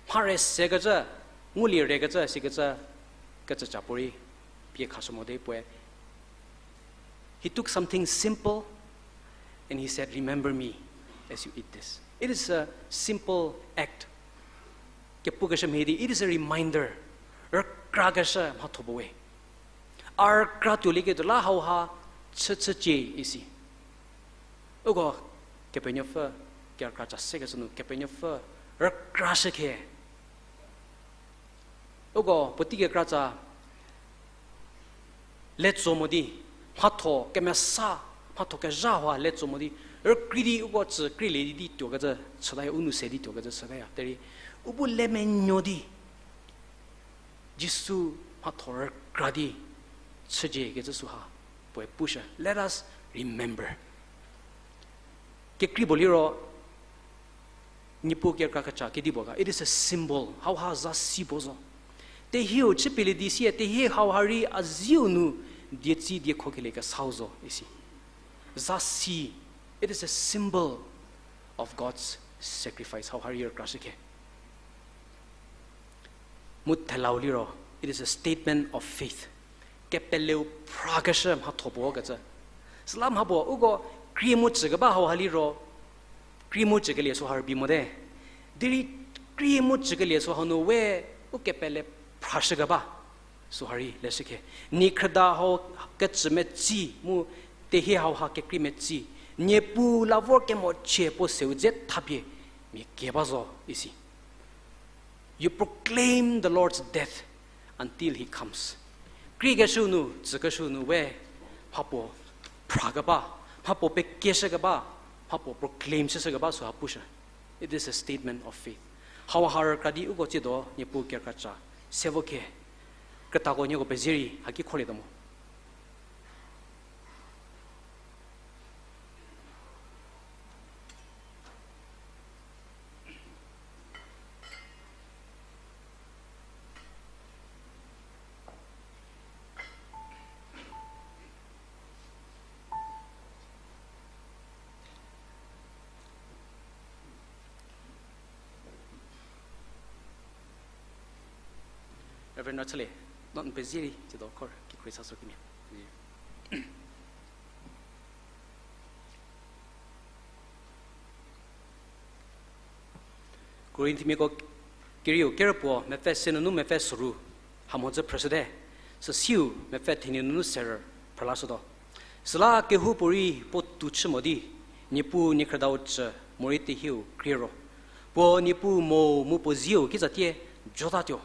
Mha re sekecü, ngulie rekecü, sikecü, kecüca puorei pie khashü mo di puoe. He took something simple and he said, Remember me as you eat this. It is a simple act. Kepukeshü mhie di, it is a reminder. Rükrakeshü mhatho puo we. A rükra tuolieketuo la hauha chüchücie isi. Uko Kepenuopfü kerükra ca sekecü nu Kepenuopfü rükrashükhe. Uko puotei kekra ca le tso mo di, mhatho kemesa, mhatho kezha hauha le tso mo di, rükrei di uko tsü kreilie di tuokecü chütaya, u nou se di tuokecü chütaya. Derei u bu le menuo di, Jisu mhatho rükra di chücie kecü süha puoe pushü. Let us remember. Kekrei puo liro, Niepuu kerükra kecha kedipuo ga. It is a symbol. Hauha zasi puo zo. Tehieu chüpielie di sie, tehie hauha rei a zieu nu dietsi diekhokelie kesau zo isi. Zasi, it is a symbol of God's sacrifice. Hauha rei rükrashükhe. Mu thelau liro, it is a statement of faith. Kepeleu phrakeshü mhatho puo kecü. Süla mha puo, uko krie mu tsükeba hauha liro, krie mu tsükelie süha rübei mote. Derei krie mu tsükelie süha nu we, u kepele phrashükeba süha rei leshükhe. Niekhrüda hau kecümetsi mu tehie hauha kekreimetsi, Niepuu la vor kemochie puo seu dze thapie mia kie ba zo isi. You proclaim the Lord's death until he comes. Kreikeshü nu, tsükeshü nu we, mhapuo phrakeba, mhapuo pekieshükeba, mhapuo proclaim shüshükeba süha pushü. It is a statement of faith. Hauha rükra di uko tsiedo Niepuu kerükra ca se vo khe, krütako nieko pezie rei haki khorlietuo mo. Reverend Rachele, no n pezie rei tsiedo khor kikru sa so kimia. Korinthmiako kerieu kerüpuo mepfü se nunu mepfü soru, hamhodzü phrüshüte, süsiu mepfü thenie nunu serü phrülashütuo. Süla kehoupuorei puo tou chü mo di, Niepuu niekhrüdau cü morei tehieu krie ro, puo Niepuu mo mu puo zieu kitsatie jotatuo.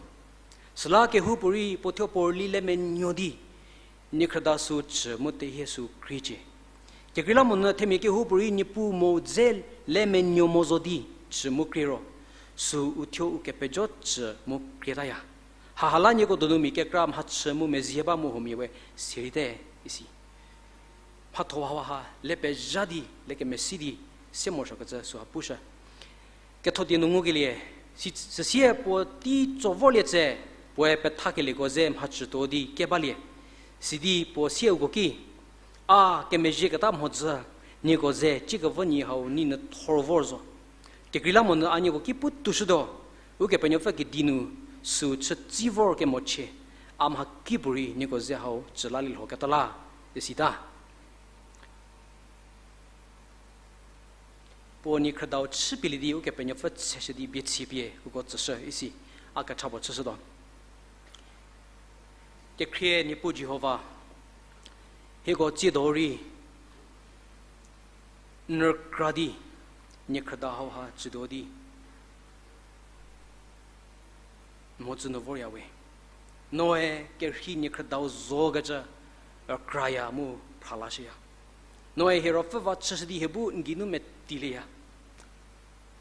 Süla kehoupuorei puo thuo puo rüli le menuo di, niekhrüda sü cü mu tehie sü kriecie. Kekreilamonyü themia kehoupuorei Niepuu mo dze le menuo mo zo di chü mu krie ro, süu thuo u kepejo chü mu krietaya. Haha la nieko donu mia kekra mhachü mu mezie ba mu huomia we sierei te, isi. Mhatho haha le pezha di, le kemesi di, se morosuokecü süha pushü. Ketho die nu ngukelie, si, süsie puo tei tso vorlie tse, puoe pethakelieko ze mhachütuo di kebalie. Sidi puo sie uko ki, a kemezhieketa mhodzü, nieko ze cikevü nyi hau nei nu thor vor zo. Kekreilamonyü a nieko ki pu toushütuo, Ukepenuopfü kedi nu süu chütsi vor kemochie, a mhakipuorei nieko ze hau chü lalie lhoketa la, isita. Puo niekhrüdau chüpielie di Ukepenuopfü tseshü di bie chipie uko tsüshü isi, a kecha puo chüshütuo. Kekhrie Niepuu Jihova, hieko tsiedo rei, n rükra di, niekhrüda hauha chütuo di, mhodzü nu vorya we. Noe kerhei niekhrüdau zokecü rükraya mu phralashüya. Noe hie ruopfü va chüshü di hie bu n geinu metilieya.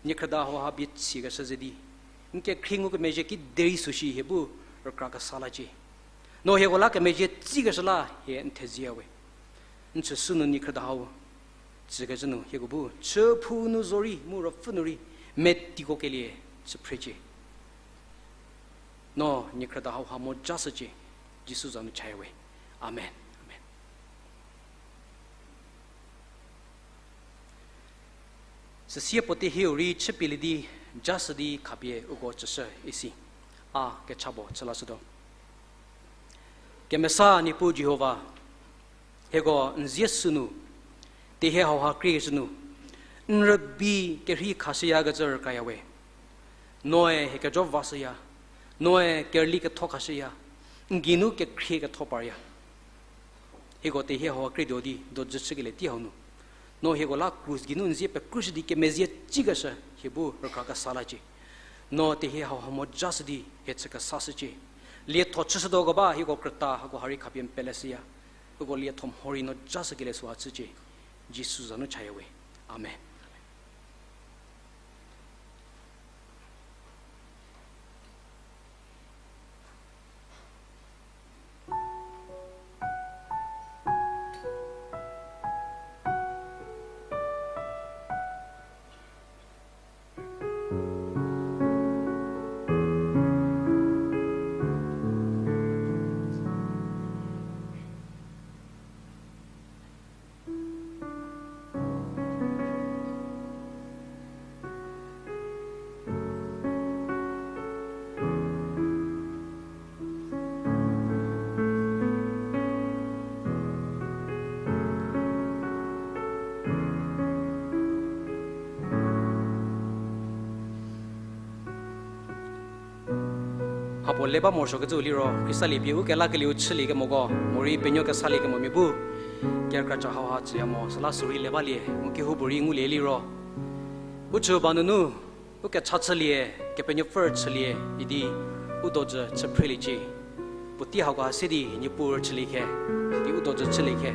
Niekhrüda hauha bie chikeshü ze di, n kekhrie ngukemezhie ki derei süshi hie bu rükra kesa lacie. No hieko la kemezhie tsikeshü la hie n thezie we. N chüsü nu niekhrüda hau tsükecü nu hieko bu chüphou nu zorei mu ruopfü nu rei metiko kelie chüphrecie. No niekhrüda hauha mo jashücie, Jisu za nu chaya we. Amen. Amen. Süsie puo tehieu rei chüpielie di jashü di khapie uko tsüshü isi. A kecha puo chü lashütuo. Kemesa Niepuu Jihova, hieko n zie sünu, tehie hauha kriekeshü nu, n rübei kerhei khashüyakecü rükaya we. Noe hie kejo vashüya, noe kerüli ketho khashüya, n geinu kekhrie ketho parya. Hieko tehie hauha krietuo di dojü chükelie tei hau nu, no hieko la krus geinu n zie pekrushü di kemezhie tsikeshü hie bu rükra kesa lacie. No tehie hauha mo jashü di hie chü kesashücie. Lietho chüshütuoko ba hieko krüta hako ha rei khapie n peleshüya. Uko lietho mhorei no jashükelie süha chücie. Jisu za nu chaya we. Amen. Mhapuo le ba morosuokecüu liro, Khrista lie pie u kelakelieu chüliekemoko, morei penuo kesaliekemomia bu, kerükra cha hauha chüya mo, süla sürei le balie, mu kehoupuorei ngulie liro. U chü ba nunu, u kecha chülie, Kepenuopfü chülie idi, u dojü chüphreliecie. Puotei hako ha se di Niepuu rüchülie khe, di u dojü chülie khe.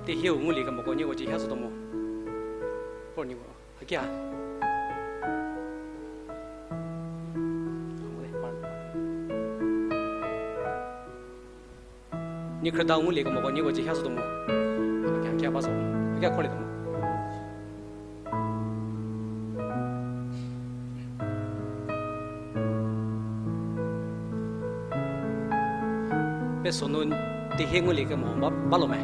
Tehieu ngulie kemoko nieko dzie ha zotuo mo. Por nieko. Hakia. Niekhrüda ngulie kemoko nieko dzie ha zotuo mo. Hakia, hakia ba zo. Hakia khorlietuo mo. Pesonu tehie ngulie kemo ba, balo me.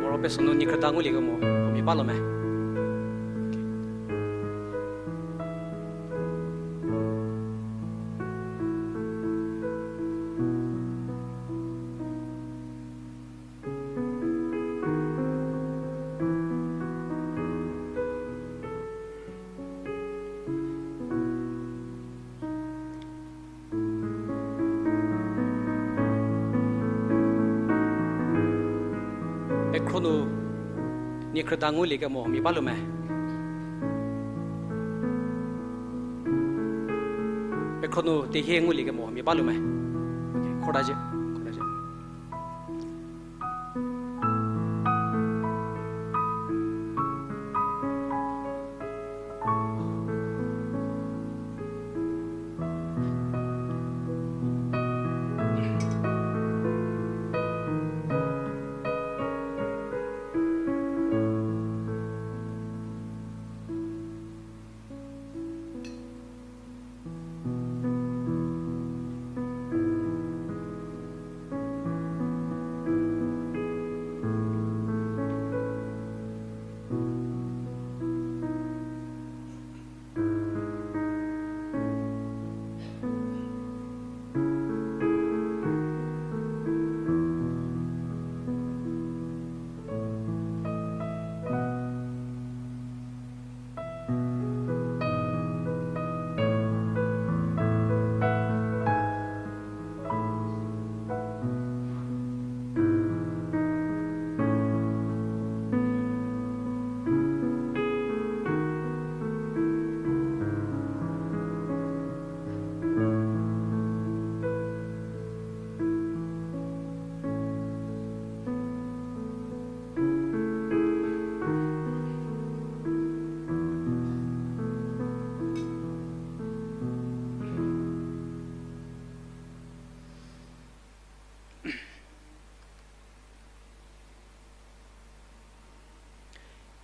Moro pesonu niekhrüda ngulie kemo, mia balo me. Pekhro nu niekhrüda ngulie kemo mia balu me. Pekhro nu tehie ngulie kemo mia balu me. Khordazie, khordazie.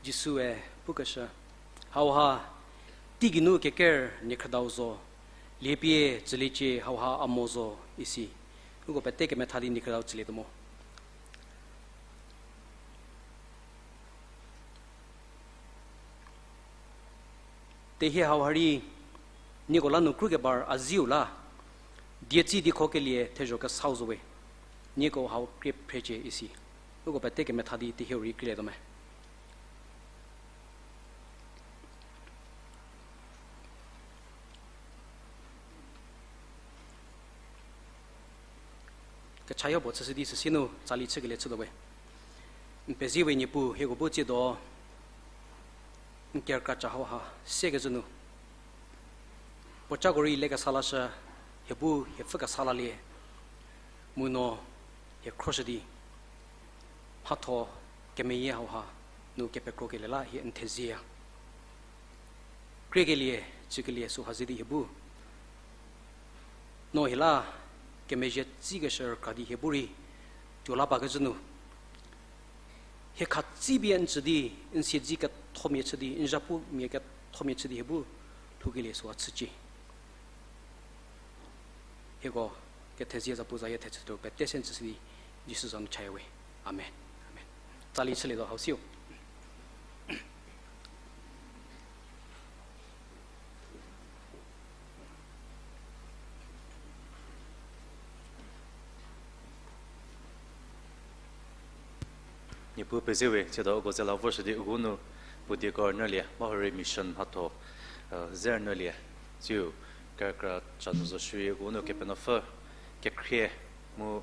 Jisue pukeshü, hauha teigeinu keker niekhrüdau zo, liepie tsüliecie hauha a mo zo isi. Uko pete kemetha di niekhrüdau tsülietuo mo. Tehie hauha rei, nieko la nu krukebar a ziu la, dietsi diekhokelie thezho kesau zo we, nieko hau krie phrecie isi. Uko pete kemetha di tehieu rei krielietuo me. Kechayo puo chüshü di süsie nu tsali chükelie chütuo we. N pezie we Niepuu, hieko bu tsiedo n kerükracha hauha sekecü nu, puocako rei lekesa lashü, hie bu hie pfü kesa lalie, mu no hie khroshü di mhatho kemeyie hauha nu kepekrokelie la hie n thezieya. Kriekelie, tsükelie süha ze di hie bu no hie la kemezhie tsikeshü rükra di hie bu rei tuo la bakecü nu, hie khatsipie n tsü di, n siedze kethomia chü di, n zhapumia kethomia chü di hie bu lhoukelie süha chücie. Hieko kethezie zapu zayie thechütuo pete se n tsüshü di Jisu za nu chaya we. Amen. Amen. Tsali chülietuo hau siu. Niepuu pezie we, tsiedo uko ze la voshü di uko nu puo dieko rünyülie, bahurei mission mhatho, eh, ze rünyülie, tsiu kerükra cha nu zo shierei uko nu Kepenuopfü kekhrie mu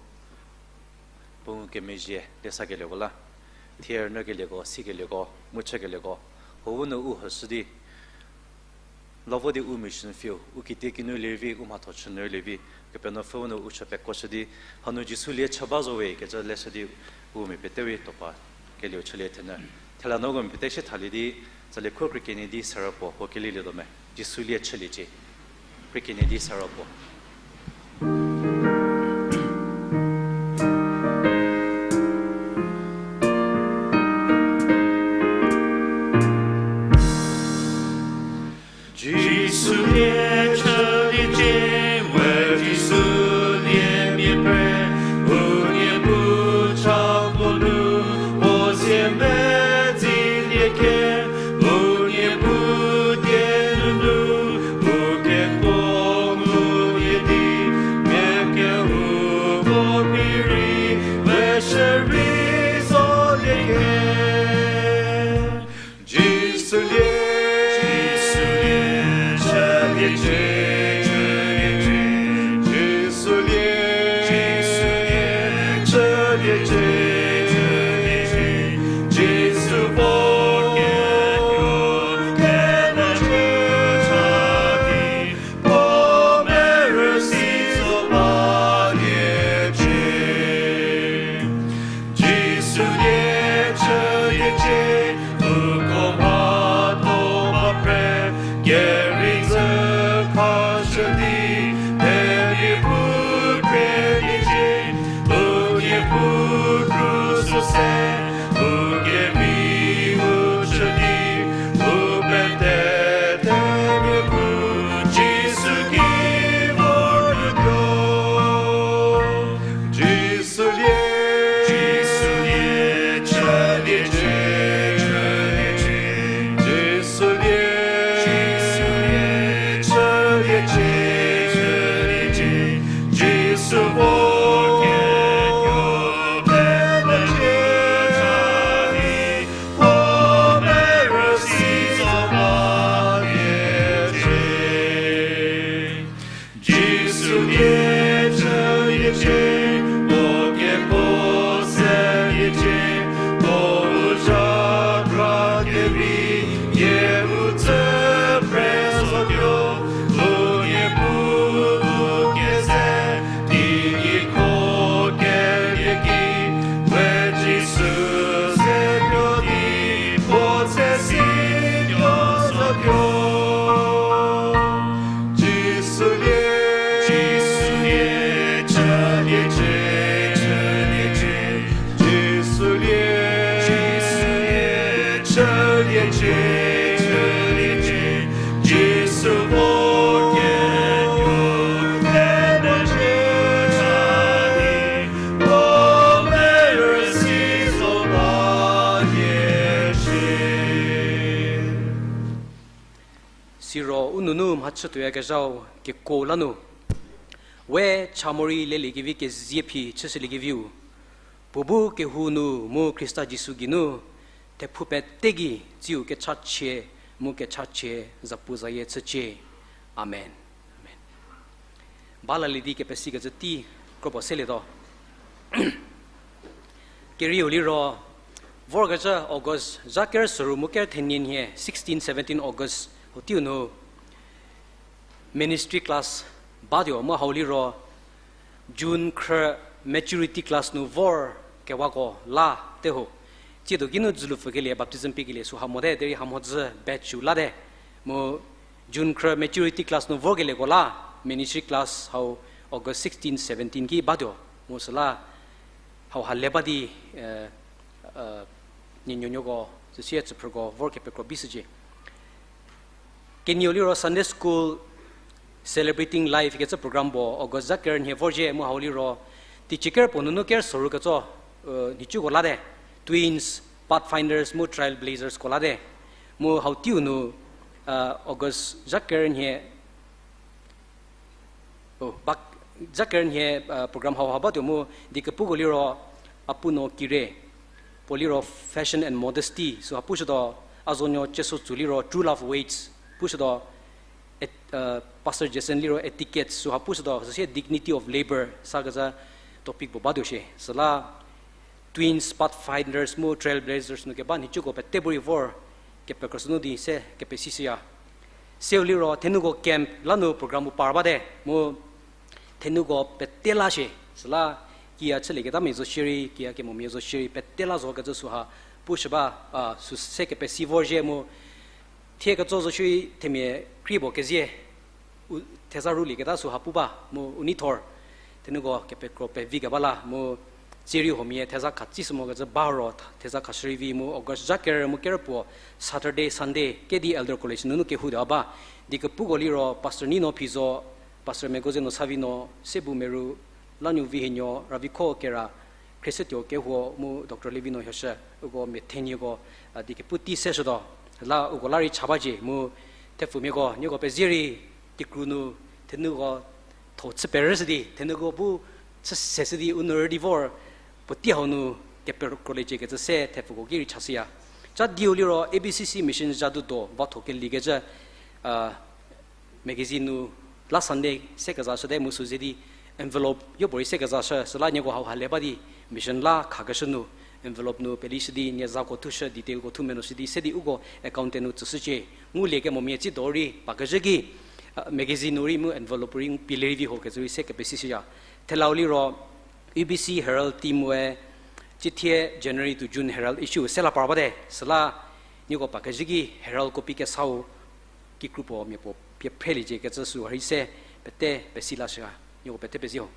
puo kemezhie liesakelieko la, thie rünyükelieko, sikelieko, mu chükelieko, huo nu u hüshü di la vo di u mission field, u kitiekinu lievi, u mhatho chünyü lievi, Kepenuopfü u nu u chü pekuoshü di, hanu Jisu lie chü ba zo we kecü leshü di u mia pete rei tuopa kelieu chülie thenyü. Thela nuko mia pete shi thalie di, tsali kho khrikenie di sara puo, puo kelielietuo me. Jisu lie chüliecie. Khrikenie di sara puo. Jisu lie chüliecie, we Jisu lie mia pre, unie bu chako nu, puo sie medzilie ke, unie bu die nunu, u kekuo ngulie di, mia kehouko pie rei, we shürei zolie ke. Jisu lie, Jisu lie, chüliecie, chüliecie. Jisu lie, Jisu lie, chüliecie, chüliecie. Jisu puo ketuo kele chü cha di, puo merüsi zo baliecie. Jisu lie chüliecie, uko mhatho mha phre, kerei zü khashü di, themia bu khreliecie, unie bu kru sü se, u kevi u chü di, u pete themia bu, Jisu ki vortuo. Jisu lie, Jisu lie, chüliecie, chüliecie. Jisu lie, Jisu lie, chüliecie, chüliecie. Jisu puo ketuo kele chü cha di, puo merüsi zo baliecie. Jisu lie chüliecie, puo kekuo seliecie, puo u zha kra kevi, nie u tsü phre zotuo, unie bu u keze, di nieko kelie ki, we Jisu se tuo di, puo tse si tuo zotuo. Jisu lie, Jisu lie, chüliecie, chüliecie. Jisu lie, Jisu lie, chüliecie, chüliecie. Jisu puo ketuo kele chü cha di, puo merüsi zo baliecie. Siro u nunu mhachütuoyakezhau kekuo la nu, we cha morei leliekevi kezie phi chüshüliekeviu, puo bu kehou nu mu Khrista Jisu geinu, thephou pete gei tsiu kechachie mu kechachie zapuzayie chücie. Amen. Amen. Ba lalie di kepesikecü tei kropuo selietuo. Kerieu liro, vorkezhü August zha ker soru mu ker thenie nhie, sixteen, seventeen August, hoteiu nu ministry class batuo mu hau liro, June khrü maturity class nu vor kewako la te ho. Tsiedo kinu dzülupfükelie baptism piekelie süha mote, derei hamhodzü batch-u late. Mu June khrü maturity class nu vorkelieko la, ministry class hau August sixteen, seventeen ki batuo. Mu süla hauha le ba di, eh, eh, nienuonuoko, süsie tsüphrüko vor kepekro bishücie. Kenieu liro Sunday School Celebrating Life kecü program puo August zha ker nhie vorzhie mu hau liro, teicie ker puo nunu ker soru ketso, eh, nhicuko late, Twins, Pathfinders mu Trailblazers ko late. Mu hau teiu nu, eh, August zha ker nhie, o, bak, zha ker nhie, eh, program hauha batuo mu diekepuko liro Apunuo Kire, puo liro Fashion and Modesty süha pushütuo, Azonuo Chesotsu liro True Love Waits pushütuo, et-, eh, Pastor Jason liro Etiquette süha pushütuo, süsie Dignity of Labour sakezha topic puo batuo shie. Süla Twins, Pathfinders mu Trailblazers nu keba nhicuko pete bu rei vor kepekroshü nu di se kepesishüya. Seu liro thenuko camp la nu program puo par bate mu Thenuko pete la shie, süla kiya chülieketa mia zo shierei, kiya kemomia zo shierei, pete la zo kecü süha pushü ba, a, sü se kepesi vorzhie mu, thie ketso zo shierei themia krie puo kezie, u, theza rulieketa süha pu ba mu u neithor, thenuko kepekro pevi keba la mu, tsie rei huomia theza khatsü sü mokecü ba ro, theza khashü rei vi mu August zha kerü mu kerü puo Saturday, Sunday, kedi Elder College nunu kehou di a ba. Die kepuko liro Pastor Nino Phizo, Pastor Megozie Nosavi no, Sebu Meru, Lanuo Vihienuo, Ravikho Kera, Khriesütuo Kehuo mu Doctor Levino Hioshü, uko mia thenuoko, a, die kepu tei seshütuo. La uko la rei cha ba cie mu, thepfumiako, nieko pezie rei, kikru nu, thenuko tho chü perüshü di, thenuko bu chü seshü di, u nu rüdi vor, puotei hau nu kepekroliecie kecü se thepfuko ki rei chashüya. Cha diu liro A B C C mission zha du do, va tho keliekecü, a, magazine nu la Sunday se kezashüte mu sü ze di envelope yopuorei se kezashü, süla nieko hau ha le ba di mission la khakeshü nu envelope nu pelishü di nie zako thushü, detailko thu menuoshü di se di uko accountant nu tsüshücie. Ngulie kemomia tsie do rei pa kezhü ki, a, magazine nu rei mu envelope rei pie lerei vi ho kecü rei se kepesishüya. Thelau liro A B C Herald team-e cithie January to June Herald issue se la par bate, süla nieko pa kezhü ki Herald copy kesau kikru puo mia puo pie phreliecie kecü sü rei se pete pesi lashüya. Nieko pete pezie ho.